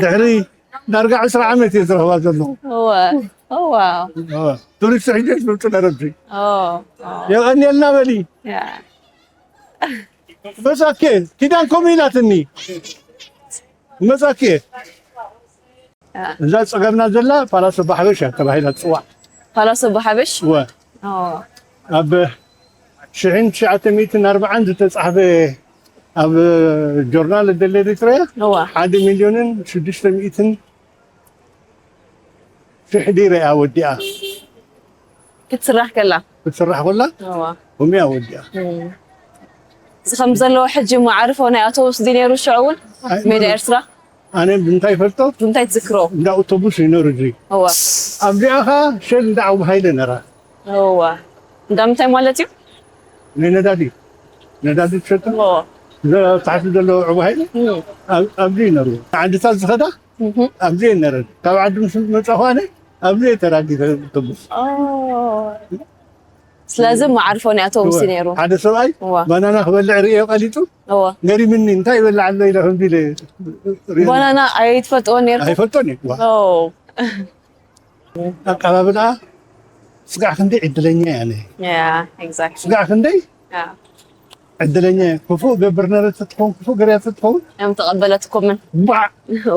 ድሕሪ ዳርጋ ዕስራ ዓመት እየ ዝረኽባ ዘለኹ። እወ እወ ቱሪስት ሕጂ ዝመፁ ነረብዚ ኦ የቐንየልና በሊ ያ መፃኬ ኪዳን ከምኡ ኢላትኒ መፃኬ እዛ ፀገምና ዘላ ፓላሶ ባሕበሽ እያ ተባሂላ ትፅዋዕ ፓላሶ ባሓበሽ ወ ኦ ኣብ ሽሕን ትሽዓተ ሚእትን ኣርባዓን ዝተፃሕፈ ኣብ ጆርናል ደለ ኤሪትሪያ እዋ ሓደ ሚልዮንን ሽዱሽተ ሚእትን ሽሕ ዲረ እያ ወዲኣ ክትስራሕ ከላ ክትስራሕ ኮላ እዋ ሆም እያ ወዲኣ እዚ ከም ዘለዎ ሕጂ መዓርፎ ናይ ኣውቶቡስ ድዩ ነይሩ ሽዑ እውን ሜዳ ኤርትራ ኣነ ብምንታይ ይፈልጦ ብምንታይ ትዝክሮ እንዳ ኣውቶቡስ እዩ ነሩ እዚ እዋ ኣብዚኣ ኸ ሸል እንዳ ዓቡ ሃይለ ነራ እዋ እንዳ ምንታይ ማለት እዩ ናይ ነዳዲ ነዳዲ ትሸጡ እዋ ታሕቲ ዘለዎ ዕቡ ሃይለ ኣብዚ እዩ ነሩ ዓድታት ዝኸዳ ኣብዚ እየ ነረን ካብ ዓዲ ምስ መፃኹ ኣነ ኣብዚ እየ ተራጊፈ ኣውቶቡስ ስለዚ መዓርፎ ናይ ኣውቶቡስ እዩ ነይሩ ሓደ ሰብኣይ እዋ ባናና ክበልዕ ርእዮ ቀሊጡ እዋ ገሪምኒ እንታይ ይበልዕ ኣሎ ኢለ ከምዚ ኢለ ርእዮ ባናና ኣይትፈልጥዎ ነይርኩም ኣይፈልጦን እየ ዋ ኦ ኣቀባብላ ስጋዕ ክንደይ ዕድለኛ እያ ነ ያ ኤግዛክትሊ ስጋዕ ክንደይ ያ ዕድለኛ እየ ክፉእ ገብር ነረ ትትኸውን ክፉእ ገርያ ትትኸውን እዮም ተቐበለትኩምን ባዕ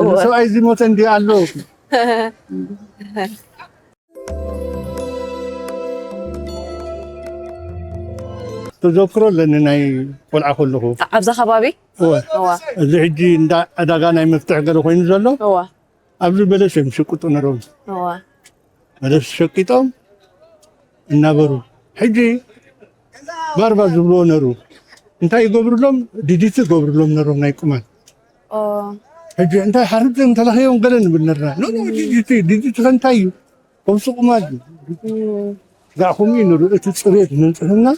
እወ ሰብኣይ ዝሞተ እንዲ ኣሎ ተዘክሮ ኣለኒ ናይ ቆልዓ ከለኹ ኣብዛ ከባቢ እወ እዋ እዚ ሕጂ እንዳ ዕዳጋ ናይ መፍትሕ ገለ ኮይኑ ዘሎ እዋ ኣብዚ በለስ እዮም ዝሸቅጡ ነሮም እዋ በለስ ሸቂጦም እናበሩ ሕጂ ባርባ ዝብልዎ ነሩ እንታይ ይገብሩሎም ድዲቲ ይገብሩሎም ነሮም ናይ ቁማል ኦ ሕጂ እንታይ ሓርድ እንተለኸዮም ገለ ንብል ነርና ኖ ኖ ድዲቲ ድዲቲ ከንታይ እዩ ከምሱ ቁማል እዩ እም፣ ጋዕኹም እዩ ነሩ እቲ ፅሬት ንፅህና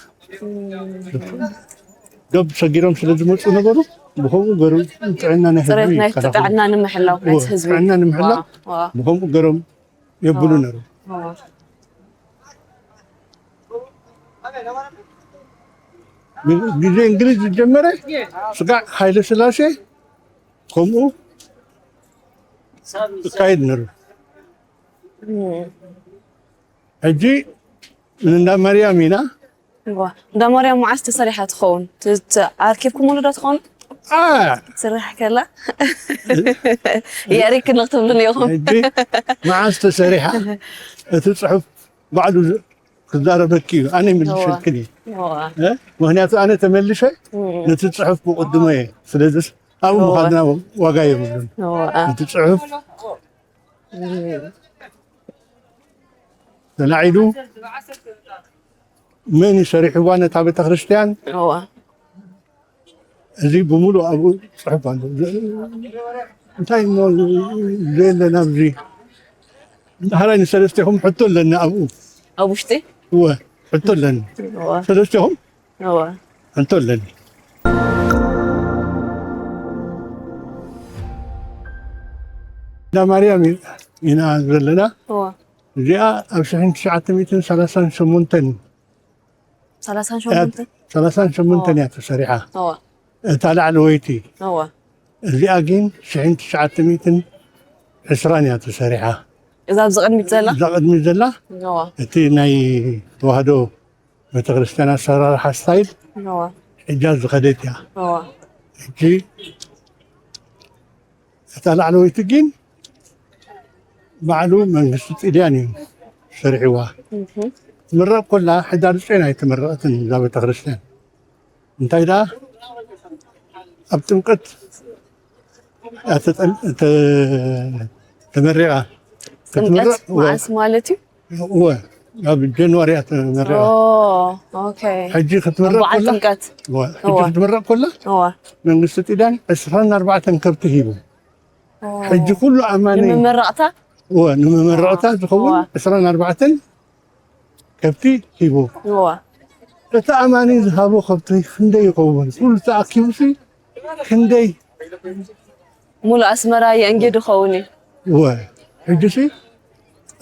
ገብ ሰጊሮም ስለ ዝመፁ ነበሩ ብከምኡ ገሩ ጥዕና ናይ ፅሬት ህዝቢ ናይ ይከላኸሉ ጥዕና ንምሕላው ናይ ህዝቢ ጥዕና ንምሕላው ዋ ብከምኡ ገሮም የብሉ ነሩ ዋ ግዜ እንግሊዝ ዝጀመረ ስጋዕ ሃይለ ስላሴ ከምኡ ይካየድ ነሩ ሕጂ እንዳ ማርያም ኢና እዋ እንዳ ማርያም መዓስ ተሰሪሓ ትኸውን ኣርኪብኩምሉ ዶ ትኾኑ ኣ ትስራሕ ከላ የእሪክኒ ክትብሉኒ ኢኹም ሕጂ መዓስ ተሰሪሓ እቲ ፅሑፍ ባዕሉ ዝ- ክዛረበኪ እዩ ኣነ ይምልሸልክን እዩ እዋ እ? ምክንያቱ ኣነ ተመልሸ ነቲ ፅሑፍ ብቅድሞ እየ ስለዚ ኣብኡ ምኳንና ዋጋ የብሉን እዋ እቲ ፅሑፍ ተላዒሉ መን እዩ ሰሪሕዋ ነታ ቤተክርስትያን እዋ እዚ ብምሉእ ኣብኡ ፅሑፍ ኣሎ እንታይ እሞ ዘየለና ኣብዚ ሓራይ ንሰለስቴኹም ሕቶ ኣለኒ ኣብኡ ኣብ ውሽጢ እወ ሕቶ ኣለኒ እዋ ሰለስቴኹም እዋ ሕቶ ኣለኒ እንዳ ማርያም ኢና ዘለና እዋ እዚኣ ኣብ ሽሕን ትሽዓተ ሚእትን ሰላሳን ሸሞንተን ሰላሳን ሸሞንተ ሰላሳን ሸሞንተን እያ ተሰሪሓ። እዋ። እታ ላዕለወይቲ። እዋ። እዚኣ ግን ሽሕን ትሽዓተ ሚእትን ዕስራን እያ ተሰሪሓ። እዛ ኣብዚ ቅድሚት ዘላ? እዛ ቅድሚት ዘላ? እዋ። እቲ ናይ ተዋህዶ ቤተክርስትያን ኣሰራርሓ ስታይል እዋ። ሕጃ ዝኸደት እያ። እዋ። ሕጂ እታ ላዕለወይቲ ግን ባዕሉ መንግስቲ ጥልያን እዩ ሰሪሕዋ። እህ። ትምረቕ ኮላ ሕዳር ዘጠኝ ኣይተመረቐትን እዛ ቤተክርስትያን። እንታይ ደኣ ኣብ ጥምቀት እያ ተጠም-፣ ተ-፣ ተመሪቓ። ጥምቀት ክትምረቕ፣ እወ፣ መዓስ ማለት እዩ? እወ፣ ኣብ ጃንዋሪ እያ ተመሪቓ። ኦ፣ ኦኬ። ሕጂ ክትምረቕ ኣብ በዓል ኮላ፣ ጥምቀት። እወ፣ ሕጂ እወ። ክትምረቕ ኮላ፣ እወ። መንግስቲ ጢዳን ዕስራን ኣርባዕተን ከብቲ ሂቡ። ኦ። ሕጂ ኩሉ ኣማኒ ንምምረቕታ? እወ፣ ንምምረቕታ ዝኸውን እወ። ዕስራን ኣርባዕተን ከብቲ ሂቡ። እወ። እቲ ኣማኒ ዝሃቦ ከብቲ ክንደይ ይኸውን? ኩሉ ተኣኪቡሲ ክንደይ? ሙሉእ ኣስመራ የእንጌ ድኸውን እዩ። እወ። ሕጂሲ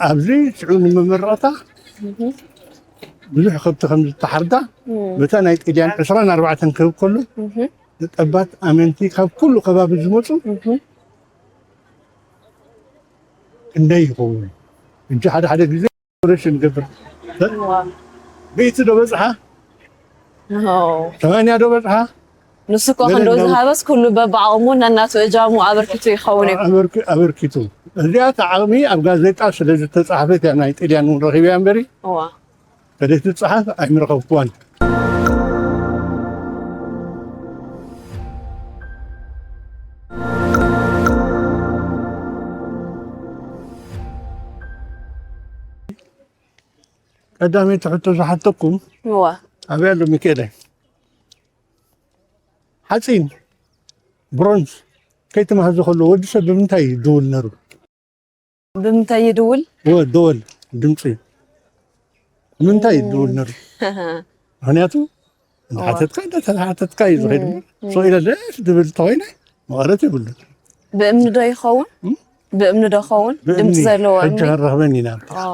ኣብዚ ሽዑ ንምምረቕታ እህ። ብዙሕ ከብቲ ከም ዝተሓርዳ እም። በታ ናይ ጥልያን ዕስራን ኣርባዕተን ክህብ ከሎ እህ። ጠባት ኣመንቲ ካብ ኩሉ ከባቢ ዝመፁ እህ። ክንደይ ይኸውን? ሕጂ ሓደ ሓደ ግዜ ኦፕሬሽን ንገብር። እዋ። ሚእቲ ዶ በፅሓ? ኖ። ሰማንያ ዶ በፅሓ? ንሱ እኮ ገለ ክንዶ እንዳው- ዝሃበስ ኩሉ በብዓቕሙ ነናቱ እጃሙ ኣበርኪቱ ይኸውን እዩ። ኣበርኪ-፣ ኣበርኪቱ። እዚኣ እቲ ዓቕሚ ኣብ ጋዜጣ ስለ ዝተፃሕፈት እያ ናይ ጥልያን እውን ረኺበያ እምበሪ። እዋ። ተደይ ትፀሓፍ ኣይምረኸብኩዋን። ቀዳመይቲ ሕቶ ዝሓተኩም እዋ። ኣበይ ኣሎ ሚካኤለይ? ሓፂን፣ ብሮንዝ፣ ከይተማህዘ ከሎ ወዲ ሰብ ብምንታይ ይድውል ነሩ? ብምንታይ ይድውል? ወ-፣ ደወል፣ ድምፂ። ብምንታይ ይድውል ነሩ? ምኽንያቱ፣ እዋ። እንዳሓተትካ፣ እንዳተሓተትካ እዩ ዝኸይድ እምበር፣ እም። ስቕ ኢለ ደስ ድብል እንተኾይነ፣ መቐረት የብሉን። ብእምኒ ዶ ይኸውን? እም? ብእምኒ ዶ ይኸውን? ብእምኒ። ድምፂ ዘለዎ ሕጂ እምኒ? ክንረኽበን ኢና። ኦ፣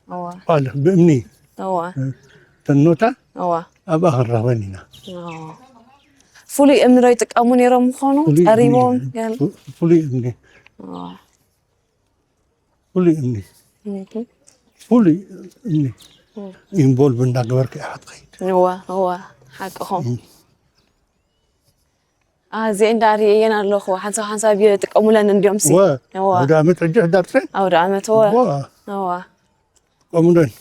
እዋ። ኣለ፣ ብእምኒ። እዋ። ተኖታ እዋ። ኣብኣ ክንረኽበን ኢና። ኦ። ፍሉይ እምኒ ዶ ይጥቀሙ ነይሮም ምዃኑ? ፍሉይ እምኒ። ጠሪቦም ገለ? ፉ-፣ ፍሉይ እምኒ። ኦ። ፍሉይ እምኒ። እህ። ፍሉይ እምኒ። እም። ኢንቮልቭ እንዳገበርካ ኢኻ ትኸይድ። እዋ፣ እዋ፣ ሓቅኹም። እም። አ፣ እዚኤን ደኣ ርእየን ኣለኹ። ሓንሳብ ሓንሳብ ይጥቀሙለን እንድዮም ሲ። እወ። እወ። ኣውደ ዓመት ሕጂ ሕዳር ሸሞንተ። ኣውደ ዓመት፣ እወ። እወ። እወ። ይጥቀሙለን።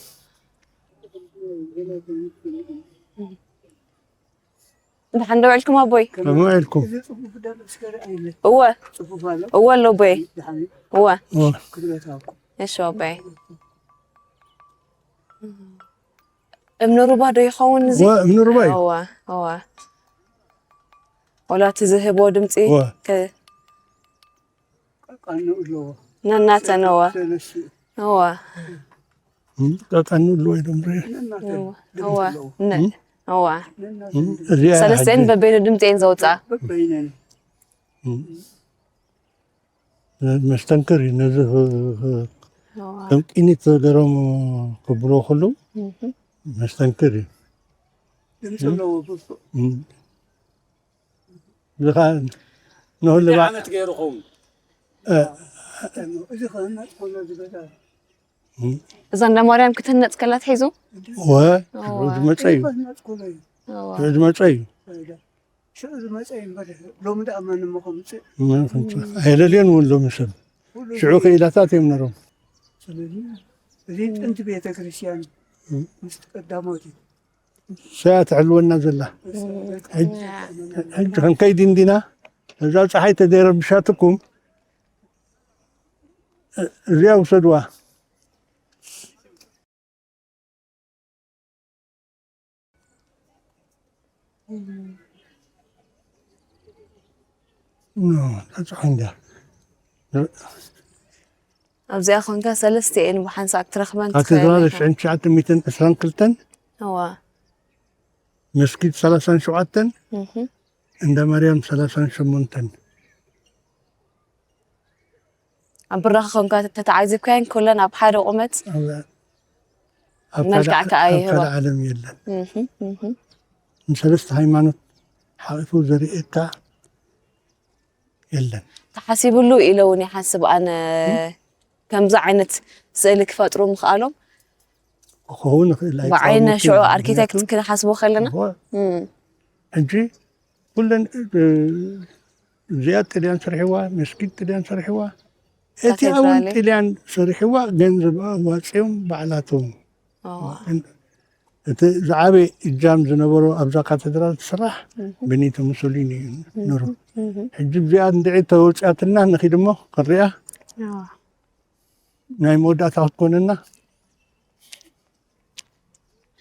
ደሓን ዶ ውዒልኩም ኣቦይ? ከመይ ውዒልኩም? እወ። እወ ኣሎ ኣቦይ። እወ። እወ። እሺ ኣቦይ። እምኒ ሩባ ዶ ይኸውን እዚ? እወ፣ እምኒ ሩባ እዩ። እወ፣ እወ። ወላ እቲ ዝህቦ ድምፂ እወ። ከ-፣ ቀኑ ኣለዎ። ነናተን፣ እወ። ሰለስተ። እወ። እም፣ ቀኑ ኣለዎ ኢሎም ርእ። ነናተን እወ፣ ድምፂ እወ። ኣለዎ። ነ-፣ እም? እወ። ነናተን እም፣ ድምፂ። እዚኣ ሰለስቲኤን ሕጂ በበይኑ ድምፂ እየን ዘውፅኣ። በበይነን። እም። መስተንክር እዩ። ነዚ ክ-፣ ክ-፣ እዋ። ከም ቂኒት ገይሮም ክብሎ ከለዉ እህ። መስተንክር እዩ። ድምፂ እም? ኣለዎ ብርቱዕ። እም። እዚ ኸዓ ንኹሉ እንታይ ባ-፣ ዓመት ገይሩ ኸውን? እ፣ እዚ ኸህነፅ ከሎ ዝገዛ። እም። እዛ እንዳ ማርያም ክትህነፅ ከላ ትሒዙ? እወ፣ እዋ። ሽዑ ዝመፀ እዩ። ኸህነፅ ከሎ እዩ። እዋ። ሽዑ ዝመፀ እዩ። ሽዑ ዝመፀ እዩ እምበር፣ ሎሚ ደኣ መን እሞ ከምፅእ? መን ከምፅእ? ኣየለልዮን እውን ሎሚ ሰብ። ኩሉ ሽዑ ግዜ ክኢላታት እዮም ነሮም። ስለዚ፣ እዚ ጥንቲ ቤተ ክርስቲያን እም። ምስ ቀዳሞት እዩ። ሰያ ትሕልወና ዘላ። እም። ሕጂ፣ ሕጂ ክንከይድ እንዲና፣ እዛ ፀሓይ ተደይረብሻትኩም፣ እዚኣ ውሰድዋ። ኖ፣ ተጻሒንዳ። ኣብዚኣ ኮንካ ሰለስተ እየን ብሓንሳእ ክትረኽበን ካቴድራል ትኽእል ኢኻ። ሽሕን ትሽዓተ ሚእትን ዕስራን ክልተን፣ እዋ። መስጊድ ሰላሳን ሸውዓተን፣ እህ። እንዳ ማርያም ሰላሳን ሸሞንተን። ኣብ ብራኸ ኮንካ ተተዓዚብካየን ኩለን ኣብ ሓደ ቁመት ኣብ፣ ኣብ መልክዕ ካልእ፣ ከኣ ኣብ ይህባ። ካልእ ዓለም የለን። እህ፣ እህ። ንሰለስተ ሃይማኖት ሓቂፉ ዘርእየካ የለን። ተሓሲብሉ ኢለ እውን ይሓስብ ኣነ። ከምዚ ዓይነት ስእሊ ክፈጥሩ ምኽኣሎም ክኸውን ይኽእል ኣይቃወም ብዓይነ ይኽእል። ሽዑ ኣርኪቴክት ክንሓስቦ ከለና እሞ ሕጂ ኩለን እ፣ እዚኣ ጥልያን ሰሪሕዋ፣ መስጊድ ጥልያን ሰሪሕዋ፣ እቲኣ እውን ካቴድራል። ጥልያን ሰሪሕዋ፣ ገንዘብ ኣዋፅኦም ባዕላቶም። ኦ፣ እቲ ዝዓበየ እጃም ዝነበሮ ኣብዛ ካቴድራል ትስራሕ ቤኒቶ ሙሶሊኒ እዩ ነሩ። ሕጂ እዚኣ እንድዒ ተወፂኣትና ንኺድ እሞ ክንሪኣ ኦ። ናይ መወዳእታ ክትኮነና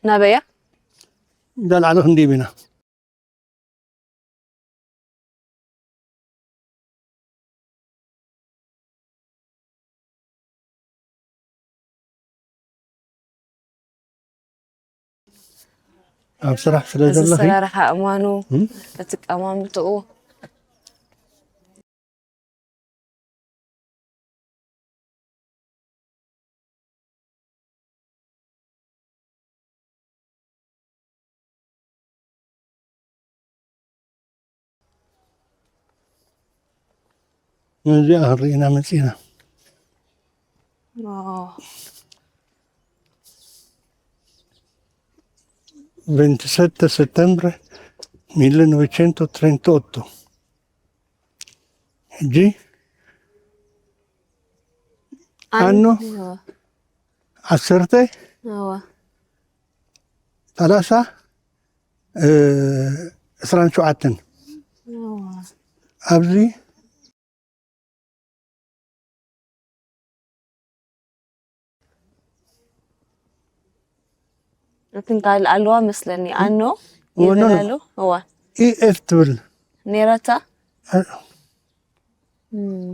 ናበያ እንዳልዓለ ክንዲብ ኢና። ኣብ ስራሕ ስለ እዚ ዘለኺ ኣሰራርሓ እማኑ እም? እቲ ቀማምጥኡ ነዚኣ ክንርኢ ኢና መፂና። ዋው። Ventisette settembre millenovecentotrentotto. ሕጂ ኣኖ እዋ፣ ዓሰርተ እዋ፣ ሰላሳ እ፣ ዕስራን ሸውዓተን እዋ። ኣብዚ እትን ካልእ ኣለዋ መስለኒ ኣኖ እወ፣ ኖ፣ ኖ። ይበላሉ እዋ ኢኤፍ ትብል ኔራታ እ፣ እም።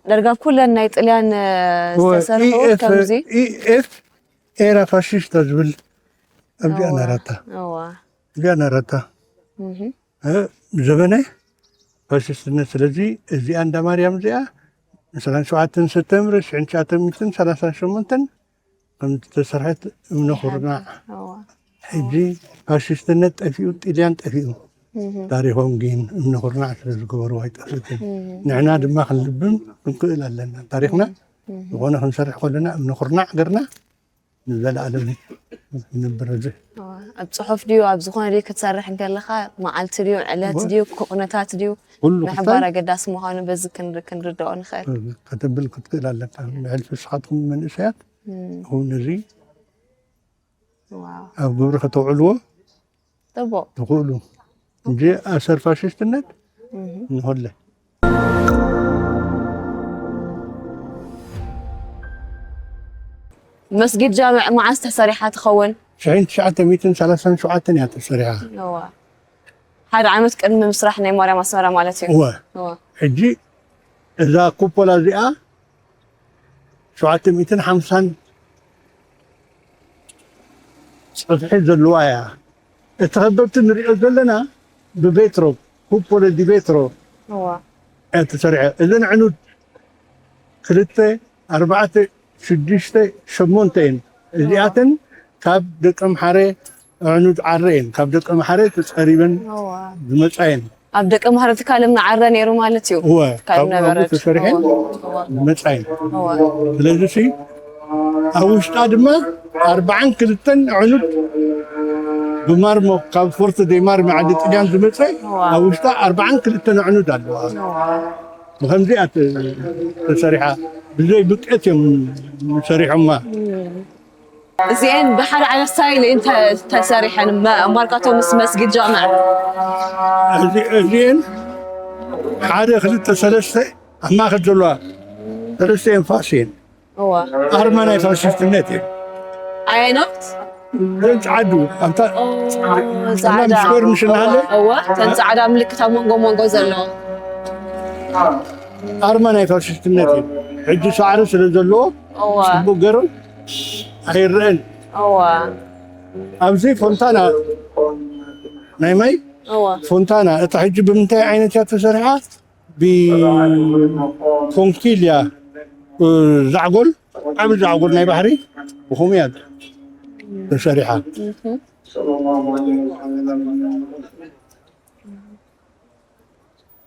ደርጋ ኩለን ናይ ጥልያን እ፣ እወ፣ ዝተሰርሑ ኢኤፍ ከምዚ ኢኤፍ ኤራ ፋሽስታ ዝብል ኣብዚኣ ነራታ እዋ እዚኣ ነራታ እህ እ፣ ዘበነ ፋሽስትነት። ስለዚ እዚኣ እንዳ ማርያም እዚኣ ዕስራን ሸውዓተን ሰፕተምበር ሽሕን ትሽዓተ ሚእትን ሰላሳን ሸሞንተን ከም ዝተሰርሐት እምነ ኩርናዕ እዋ ሕጂ ፋሽስትነት ጠፊኡ ጥልያን ጠፊኡ ታሪኾም ግን እምነ ኩርናዕ ስለ ዝገበሩ ኣይጠፍእትን። ንሕና ድማ ክንልብም ክንክእል ኣለና። ታሪኽና ዝኾነ ክንሰርሕ ከለና እምነ ኩርናዕ ገርና ንዘለኣለም ንብር እዚ ኣብ ፅሑፍ ድዩ ኣብ ዝኾነ ድዩ ክትሰርሕ እንከለኻ መዓልቲ ድዩ ዕለት ድዩ ኩነታት ድዩ ኩሉ ምሕባር ኣገዳሲ ምዃኑ በዚ ክንር- ክንርድኦ ንኽእል ከተብል ክትክእል ኣለካ። ብሕልፊ ንስኻትኩም መንእሰያት እውን እዚ ዋው ኣብ ግብሪ ከተውዕልዎ ፅቡቕ ትኽእሉ እንጂ ኣሰር ፋሽስትነት ንሆለ መስጊድ ጃምዕ መዓስ ተሰሪሓ ትኸውን ሽሕን ትሽዓተ ሚእትን ሰላሳን ሸውዓተን እያ ተሰሪሓ። እዋ ሓደ ዓመት ቅድሚ ምስራሕ ናይ ማርያም ኣስመራ ማለት እዩ እወ እዋ ሕጂ እዛ ኩፖላ እዚኣ ሸውዓተ ሚእትን ሓምሳን ጽፍሒ ዘለዋ እያ። እቲ ከበብቲ ንሪኦ ዘለና ብቤትሮ ኩፖለ ዲቤትሮ እዋ እያ ተሰሪዐ። እዘን ዕኑድ ክልተ ኣርባዕተ ሽዱሽተ ሸሞንተ እየን። እዚኣተን ካብ ደቂ ኣምሓረ ዕኑድ ዓረ እየን። ካብ ደቂ ኣምሓረ ተጸሪበን እዋ ዝመጻ እየን። ኣብ ደቂ ኣምሓረ ትካል እምኒ ዓረ ነይሩ ማለት እዩ እወ ካብ ካብኡ ነበረት ተሰሪሐን እዋ ዝመጻ እየን። እዋ ስለዚ ሲ ኣብ ውሽጣ ድማ ኣርባዓን ክልተን ዕኑድ ብማርሞ ካብ ፎርት ደይ ማርሚ ዓዲ ጥልያን ዝመጸ ኣብ ውሽጣ ኣርባዓን ክልተን ዕኑድ ኣለዋ። ብከምዚኣ ተ- ተሰሪሓ ብዘይ ብቀት እዮም ሰሪሖማ። እዚአን ብሓደ ዓይነት ስታይል እየን ተ- ተሰሪሐን መ- ማርካቶ ምስ መስጊድ ጃምዕ እዚ- እዚአን ሓደ ክልተ ሰለስተ ኣብ ማእከል ዘለዋ ሰለስተ እየን ፋስ እየን። እዋ ኣርማ ናይ ፋሽስትነት እዩ። ኣየኖት እዘን ጸዓዱ ኣብታ ጻዕዳ ስኮር ምሽ እናሃለ እዋ ተን ጻዕዳ ምልክት ኣብ መንጎ መንጎ ዘለዎ ኣርማ ናይ ፋሽስትነት እዩ። ሕጂ ሳዕሪ ስለ ዘለዎ እዋ ጽቡቅ ገይሩ ኣይረአን። እዋ ኣብዚ ፎንታና ናይ ማይ እዋ ፎንታና እታ ሕጂ ብምንታይ ዓይነት እያ ተሰሪሓ? ብኮንኪልያ እ፣ ዛዕጎል ብጣዕሚ ዘዕጉር ናይ ባሕሪ ብኸምኡ እያ ተሰሪሓ።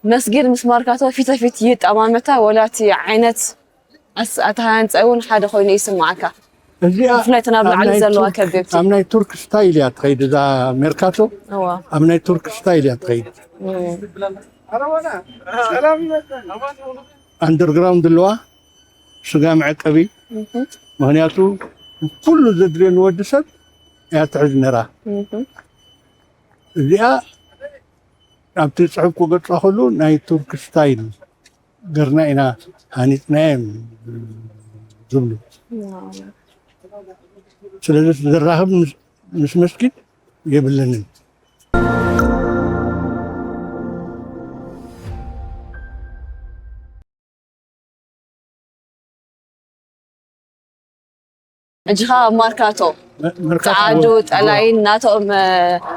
መስጊድ ምስ ማርካቶ ፊት ንፊት ይጠማመታ ወላ እቲ ዓይነት ኣስ- ኣተሃናንፃ እውን ሓደ ኮይኑ ይስማዓካ? እዚኣ ብፍላይ እተን ኣብ ኣብ ላዕሊ ናይ ዘለዋ ቱርክ- ከቢብቲ። ኣብ ናይ ቱርክ ስታይል እያ ትኸይድ እዛ ሜርካቶ። እዋ ኣብ ናይ ቱርክ ስታይል እያ ትኸይድ። እም። ኣንደርግራውንድ ኣለዋ፣ ስጋ መዕቀቢ። እም። ምክንያቱ ኩሉ ዘድልዮ ንወዲ ሰብ እያ ትሕዝ ነራ። እም። እዚኣ ኣብቲ ፅሑፍ ክገልፃ ከሉ ናይ ቱርክ ስታይል ገርና ኢና ሃኒፅናዮም ዝብሉ። ስለዚ ዘራኽብ ምስ- ምስ መስጊድ የብለንን። ሕጂ ኸዓ ኣብ ማርካቶ መርካቶ ጸዓዱ ወ- ጠላይን ናቶም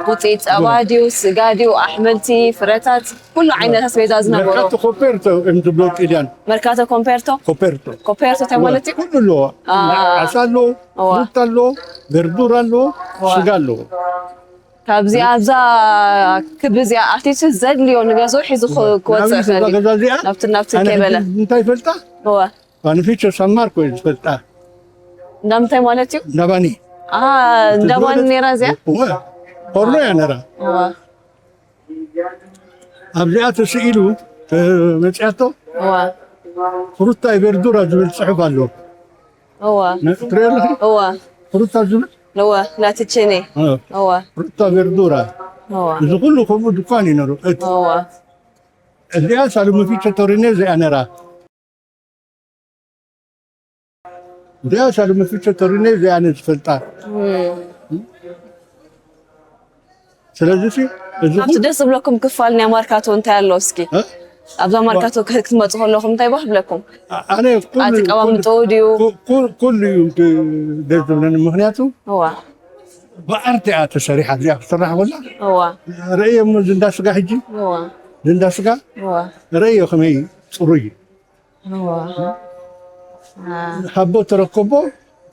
ውፅኢት ፀባ ድዩ ስጋ ድዩ ኣሕምልቲ ፍረታት ኩሉ ዓይነት ኣስቤዛ ዝነበሮ መርካቶ ኮፔርቶ እዮም ዝብሎ ጢልያን። መርካቶ ኮምፔርቶ ኮፔርቶ ኮፔርቶ እንታይ ማለት እዩ? ኩሉ ኣለዎ። አ። ዓሳ ኣለዎ፣ እዋ። ፍሩታ ኣለዎ፣ በርዱራ ኣለዎ፣ እዋ። ስጋ ኣለዎ። ካብዚኣ ኣብዛ ክቢ እዚኣ ኣቲቱ ዘድልዮ ንገዝኡ ሒዙ ክ- ክወፅእ ንኣብነት እዛ ይኽእል እዩ። ገዛ እዚኣ ናብቲ ናብቲ ኣነ ከይበለ ሕጂ እንታይ ይፈልጣ? እዋ ኳንፊቸ ሳማርኮ እዩ ዝፈልጣ። እንዳምንታይ ማለት እዩ? እንዳባኒ ኣ እንዳባኒ ነይራ እዚኣ እወ፣ ኦርሎ እያ ነራ። እዋ ኣብዚኣ ተስኢሉ መፅያቶ እዋ ፍሩታ ቨርዱራ ዝብል ፅሑፍ ኣሎ። እዋ ትሪኦ ኣለኺ? እዋ ፍሩታ ዝብል እዋ ላቲቼኔ እ፣ እዋ ፍሩታ ቨርዱራ እዋ እዚ ኩሉ ከምኡ ድኳን እዩ ነሩ። እቲ እዋ እዚኣ ሳልሞፊቸ ቶሪኔ እዚኣ ነራ። እዚኣ ሳልሞፊቸ ቶሪኔ እዚኣ ነዚ ፈልጣ። እም። ስለዚ ሲ እዚ ካብቲ ደስ ዝብለኩም ክፋል ናይ ማርካቶ እንታይ ኣሎ እስኪ? እ? ኣብዛ ማርካቶ ክህ- ክትመፁ ከለኹም እንታይ ባህ ብለኩም? ኣነ ኩሉ- ኣቀማምጥኡ ድዩ? ኩ- ኩ- ኩሉ እዩ እቲ ደስ ዝብለኒ። ምክንያቱ እዋ ብኣርት እያ ተሰሪሓ። እዚኣ ክስራሕ ከላ እዋ ረእየ እሞ ዝንዳ ስጋ ሕጂ እዋ ዝንዳ ስጋ እዋ ረእዮ ከመይ ፅሩይ እዩ። እዋ አ፣ ሃቦ ተረከቦ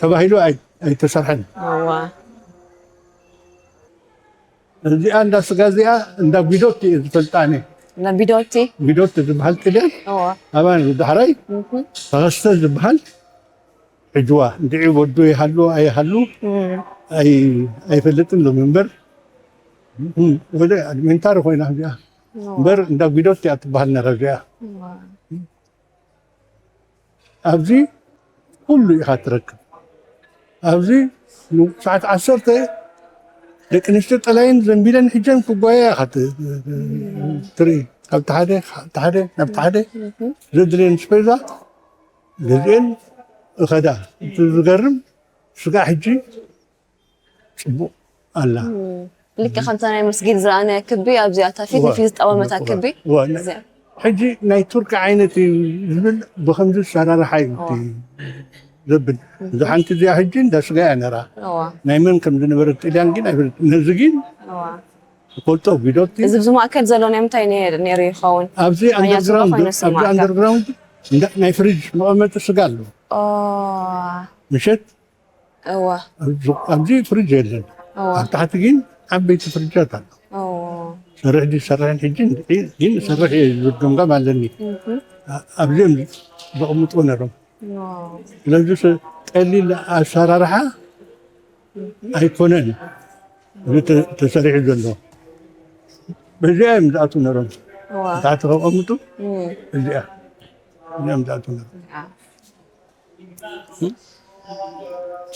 ተባሂሉ ኣይ- ኣይተሰርሐን። እዋ እዚኣ እንዳ ስጋ እዚኣ እንዳ ጒዶቲ እየ ዝፈልጣ ኣነ። እና ቢዶቲ ጒዶቲ ዝበሃል ጥልያን እዋ ኣባን ዳሕራይ እም። ተኸስተ ዝበሃል ሕጅዋ እንድዒ ወዱ ይሃሉ ኣይሃሉ እም። ኣይ- ኣይፈልጥን ሎም እምበር እም፣ ወደ ኣድሜንታሪ ኮይና እዚኣ እምበር እንዳ ጒዶቲ እያ ትበሃል ነራ እዚኣ። እዋ ኣብዚ ኩሉ ኢኻ ትረክብ። ኣብዚ ሰዓት ዓሰርተ ደቂ ኣንስትዮ ጠላይን ዘንቢለን ሒጀን ክጓያ ኢኻ ት- ትርኢ። ካብቲ ሓደ ካብቲ ሓደ ናብቲ ሓደ ዘድልየን ስፔዛ ገዚኤን እኸዳ። እቲ ዝገርም ስጋ ሕጂ ፅቡቕ ኣላ። ልክዕ ከምታ ናይ መስጊድ ዝረኣናያ ክቢ ኣብዚኣ እታ ፊት ንፊት ዝጠማመታ ክቢ እዋ፣ ነ- እዚኣ ሕጂ ናይ ቱርኪ ዓይነት እዩ ዝብል ብከምዚ ኣሰራርሓ እዩ እቲ ዘብል። እዛ ሓንቲ እዚኣ ሕጂ እንዳ ስጋ እያ ነራ። እዋ ናይ መን ከም ዝነበረት ጥልያን ግን ኣይፈልጥ። ነዚ ግን እዋ ዝፈልጦ ቢዶቲ እዚ ኣብዚ ማእከል ዘሎ ናይ ምንታይ ነይር- ነይሩ ይኸውን? ኣብዚ ኣያ ስጋ ኣንደርግራውንድ ኮይኑ ኣብዚ ስማዕካ ኣንደርግራውንድ እንዳ- ናይ ፍሪጅ መቐመጢ ስጋ ኣሎ። ኦ ምሸት እዋ ኣብዚ ኣብዚ ፍሪጅ የለን። እዋ ኣብ ታሕቲ ግን ዓበይቲ ፍሪጃት ኣሎ። ኦ ሰርሕ ድዩ ሰርሕን ሕጂ እንድዒ ግን ሰርሕ እየ ዝብል ገምጋም ኣለኒ። እም። ኣ- ኣብዚኦም ዘቕምጥዎ ነይሮም። ኦ ስለዚ ቀሊል ኣሰራርሓ ኣይኮነን እዚ ተ- ተሰሪሑ ዘሎ። በዚኣ እዮም ዝኣትዉ ነይሮም። እዋ ታሕቲ ከቐምጡ እም። እዚኣ እዚኦም ዝኣትዉ ነይሮም። አ።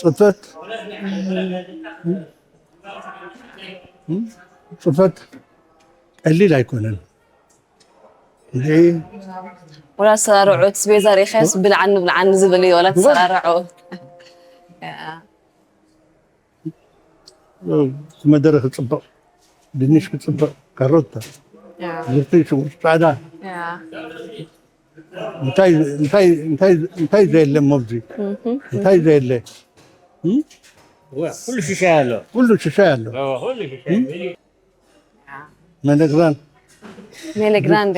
ፅፈት ፅፈት ቀሊል ኣይኮነን። እዚ ወላ ኣሰራርዑ እቲ ስቤዛ ሪኸስ ብልዓኒ ብልዓኒ ዝብል እዩ ወላ ተሰራርዑ መደረ ክፅብቕ፣ ድንሽ ክፅብቕ፣ ካሮት፣ ዝርቲ፣ ሽጉርቲ ፃዕዳ እንታይ እንታይ እንታይ እንታይ ዘየለ ሞብዚ እንታይ ዘየለ ኩሉ ሽሻይ ኣሎ። ኩሉ ሽሻይ ኣሎ። ኩሉ ሽሻይ መነግራን ሜለ ግራንዴ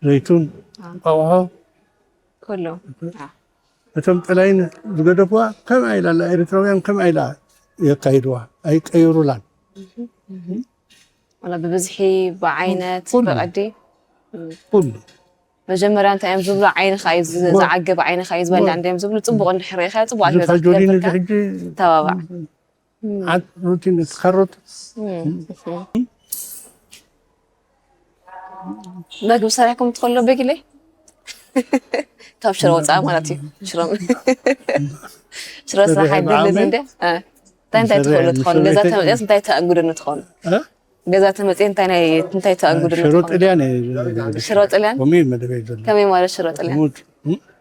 ዘይቱን እንቋቑሖ ኩሉ እቶም ጠላይን ዝገደፍዋ ከምኣ ኢላ ኣላ ኤርትራውያን ከምኣ ኢላ የካይድዋ ኣይቀይሩላን። ዋላ ብብዝሒ ብዓይነት ኩሉ። ብቐዲ ኩሉ መጀመርያ እንታይ እዮም ዝብሉ ዓይንኻ እዩ ዝ- ዝዓግብ ዓይንኻ እዩ ዝበልዕ እንደ እዮም ዝብሉ። ፅቡቅ እንድሕር ርኢኻ ፅቡቅ ኣልበዛ ፋጆሊን እዚ ክትገብርካ ሕጂ ተባባዕ። ዓት ሩቲን ካሮት መግቢ ሰሪሕኩም ትኸሎ በጊለይ ካብ ሽሮ ወፃኢ ማለት እዩ። ሽሮ ሽሮ ስራሕ ሰሪሐ ኣይደልን ብዓመይ እንደ እንታይ እንታይ ትኸሉ ሰሪሐ ትኾኑ ሽሮ ገዛ ቤተይ- ተመፅስ እንታይ ተኣንጉደኒ ትኾኑ እ? ገዛ ተመፅየ እንታይ ናይ እንታይ ተኣንጉደኒ ሽሮ ትኾኑ? ጥልያን ሽሮ ጥልያን ኮሚን መደበ ዘሎ ከመይ ማለት ሽሮ ጥልያን? ሙት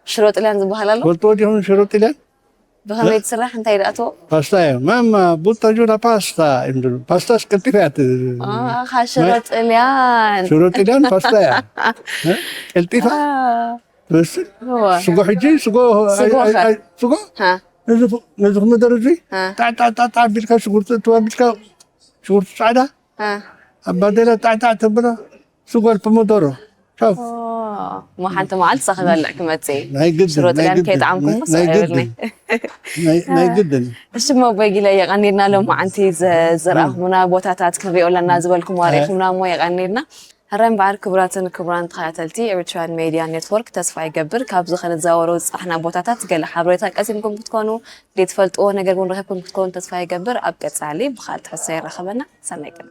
ሽሮ ጥልያን ዝበሃል ኣሎ። ፈልጥዎ ዲኹም ሽሮ ጥልያን ብኸመይ ትስራሕ እንታይ ይድኣትዎ? ፓስታ እያ ማማ ቡታ ጁላ ፓስታ እዮም ዝብሉ። ፓስታስ ቀልጢፋ እያ ት- ኣኻ ሽሮ ጥልያን ሽሮ ጥልያን ፓስታ እያ እ? ቀልጢፋ ትመስል። እወ። ስጎ ሕጂ ስጎ ስጎ ኣይ- ከ? ኣይ- ስጎ ሃ ነዚ ፍ- ነዚ ክምደር እዚ ሃ ጣዕጣዕጣዕጣዕ ኣቢልካ ሽጉርቲ እትዋ ኣቢልካ ሽጉርቲ ፃዕዳ ሃ ኣብ ባዴላ ጣዕጣዕ ተብሎ ስጎ ፖሞዶሮ ሻው ኦ፣ እሞ ሓንቲ መዓልቲ ሳ ክበልዕ ክመፅእ እዩ። ናይ ግድን ሽሮ ናይ ጥልያን ግድን ከይጠዓምኩሞ ናይ ሰብኣይ ግድን ይብልኒ። ናይ- ናይ ግድን እሺ እሞ ኣቦይ ጊለ የቐኒልና ሎም መዓንቲ ዘ- ዘርኣኹምና ቦታታት ክንሪኦ ኣለና ዝበልኩም ኣሪኹምና እሞ የቐኒልና። ሕራይ እምበኣር ክቡራትን ክቡራን ተኸታተልቲ ኤሪትራን ሜድያ ኔትወርክ ተስፋ ይገብር ካብዚ ክንዘዋወሮ ዝፀናሕና ቦታታት ገለ ሓበሬታ ቀሲምኩም ክትኮኑ ዘይትፈልጥዎ ነገር እውን ረኺብኩም ክትኮኑ ተስፋ ይገብር። ኣብ ቀፃሊ ብኻልእ ትሕዝቶ የራኸበና። ሰናይ ቀን።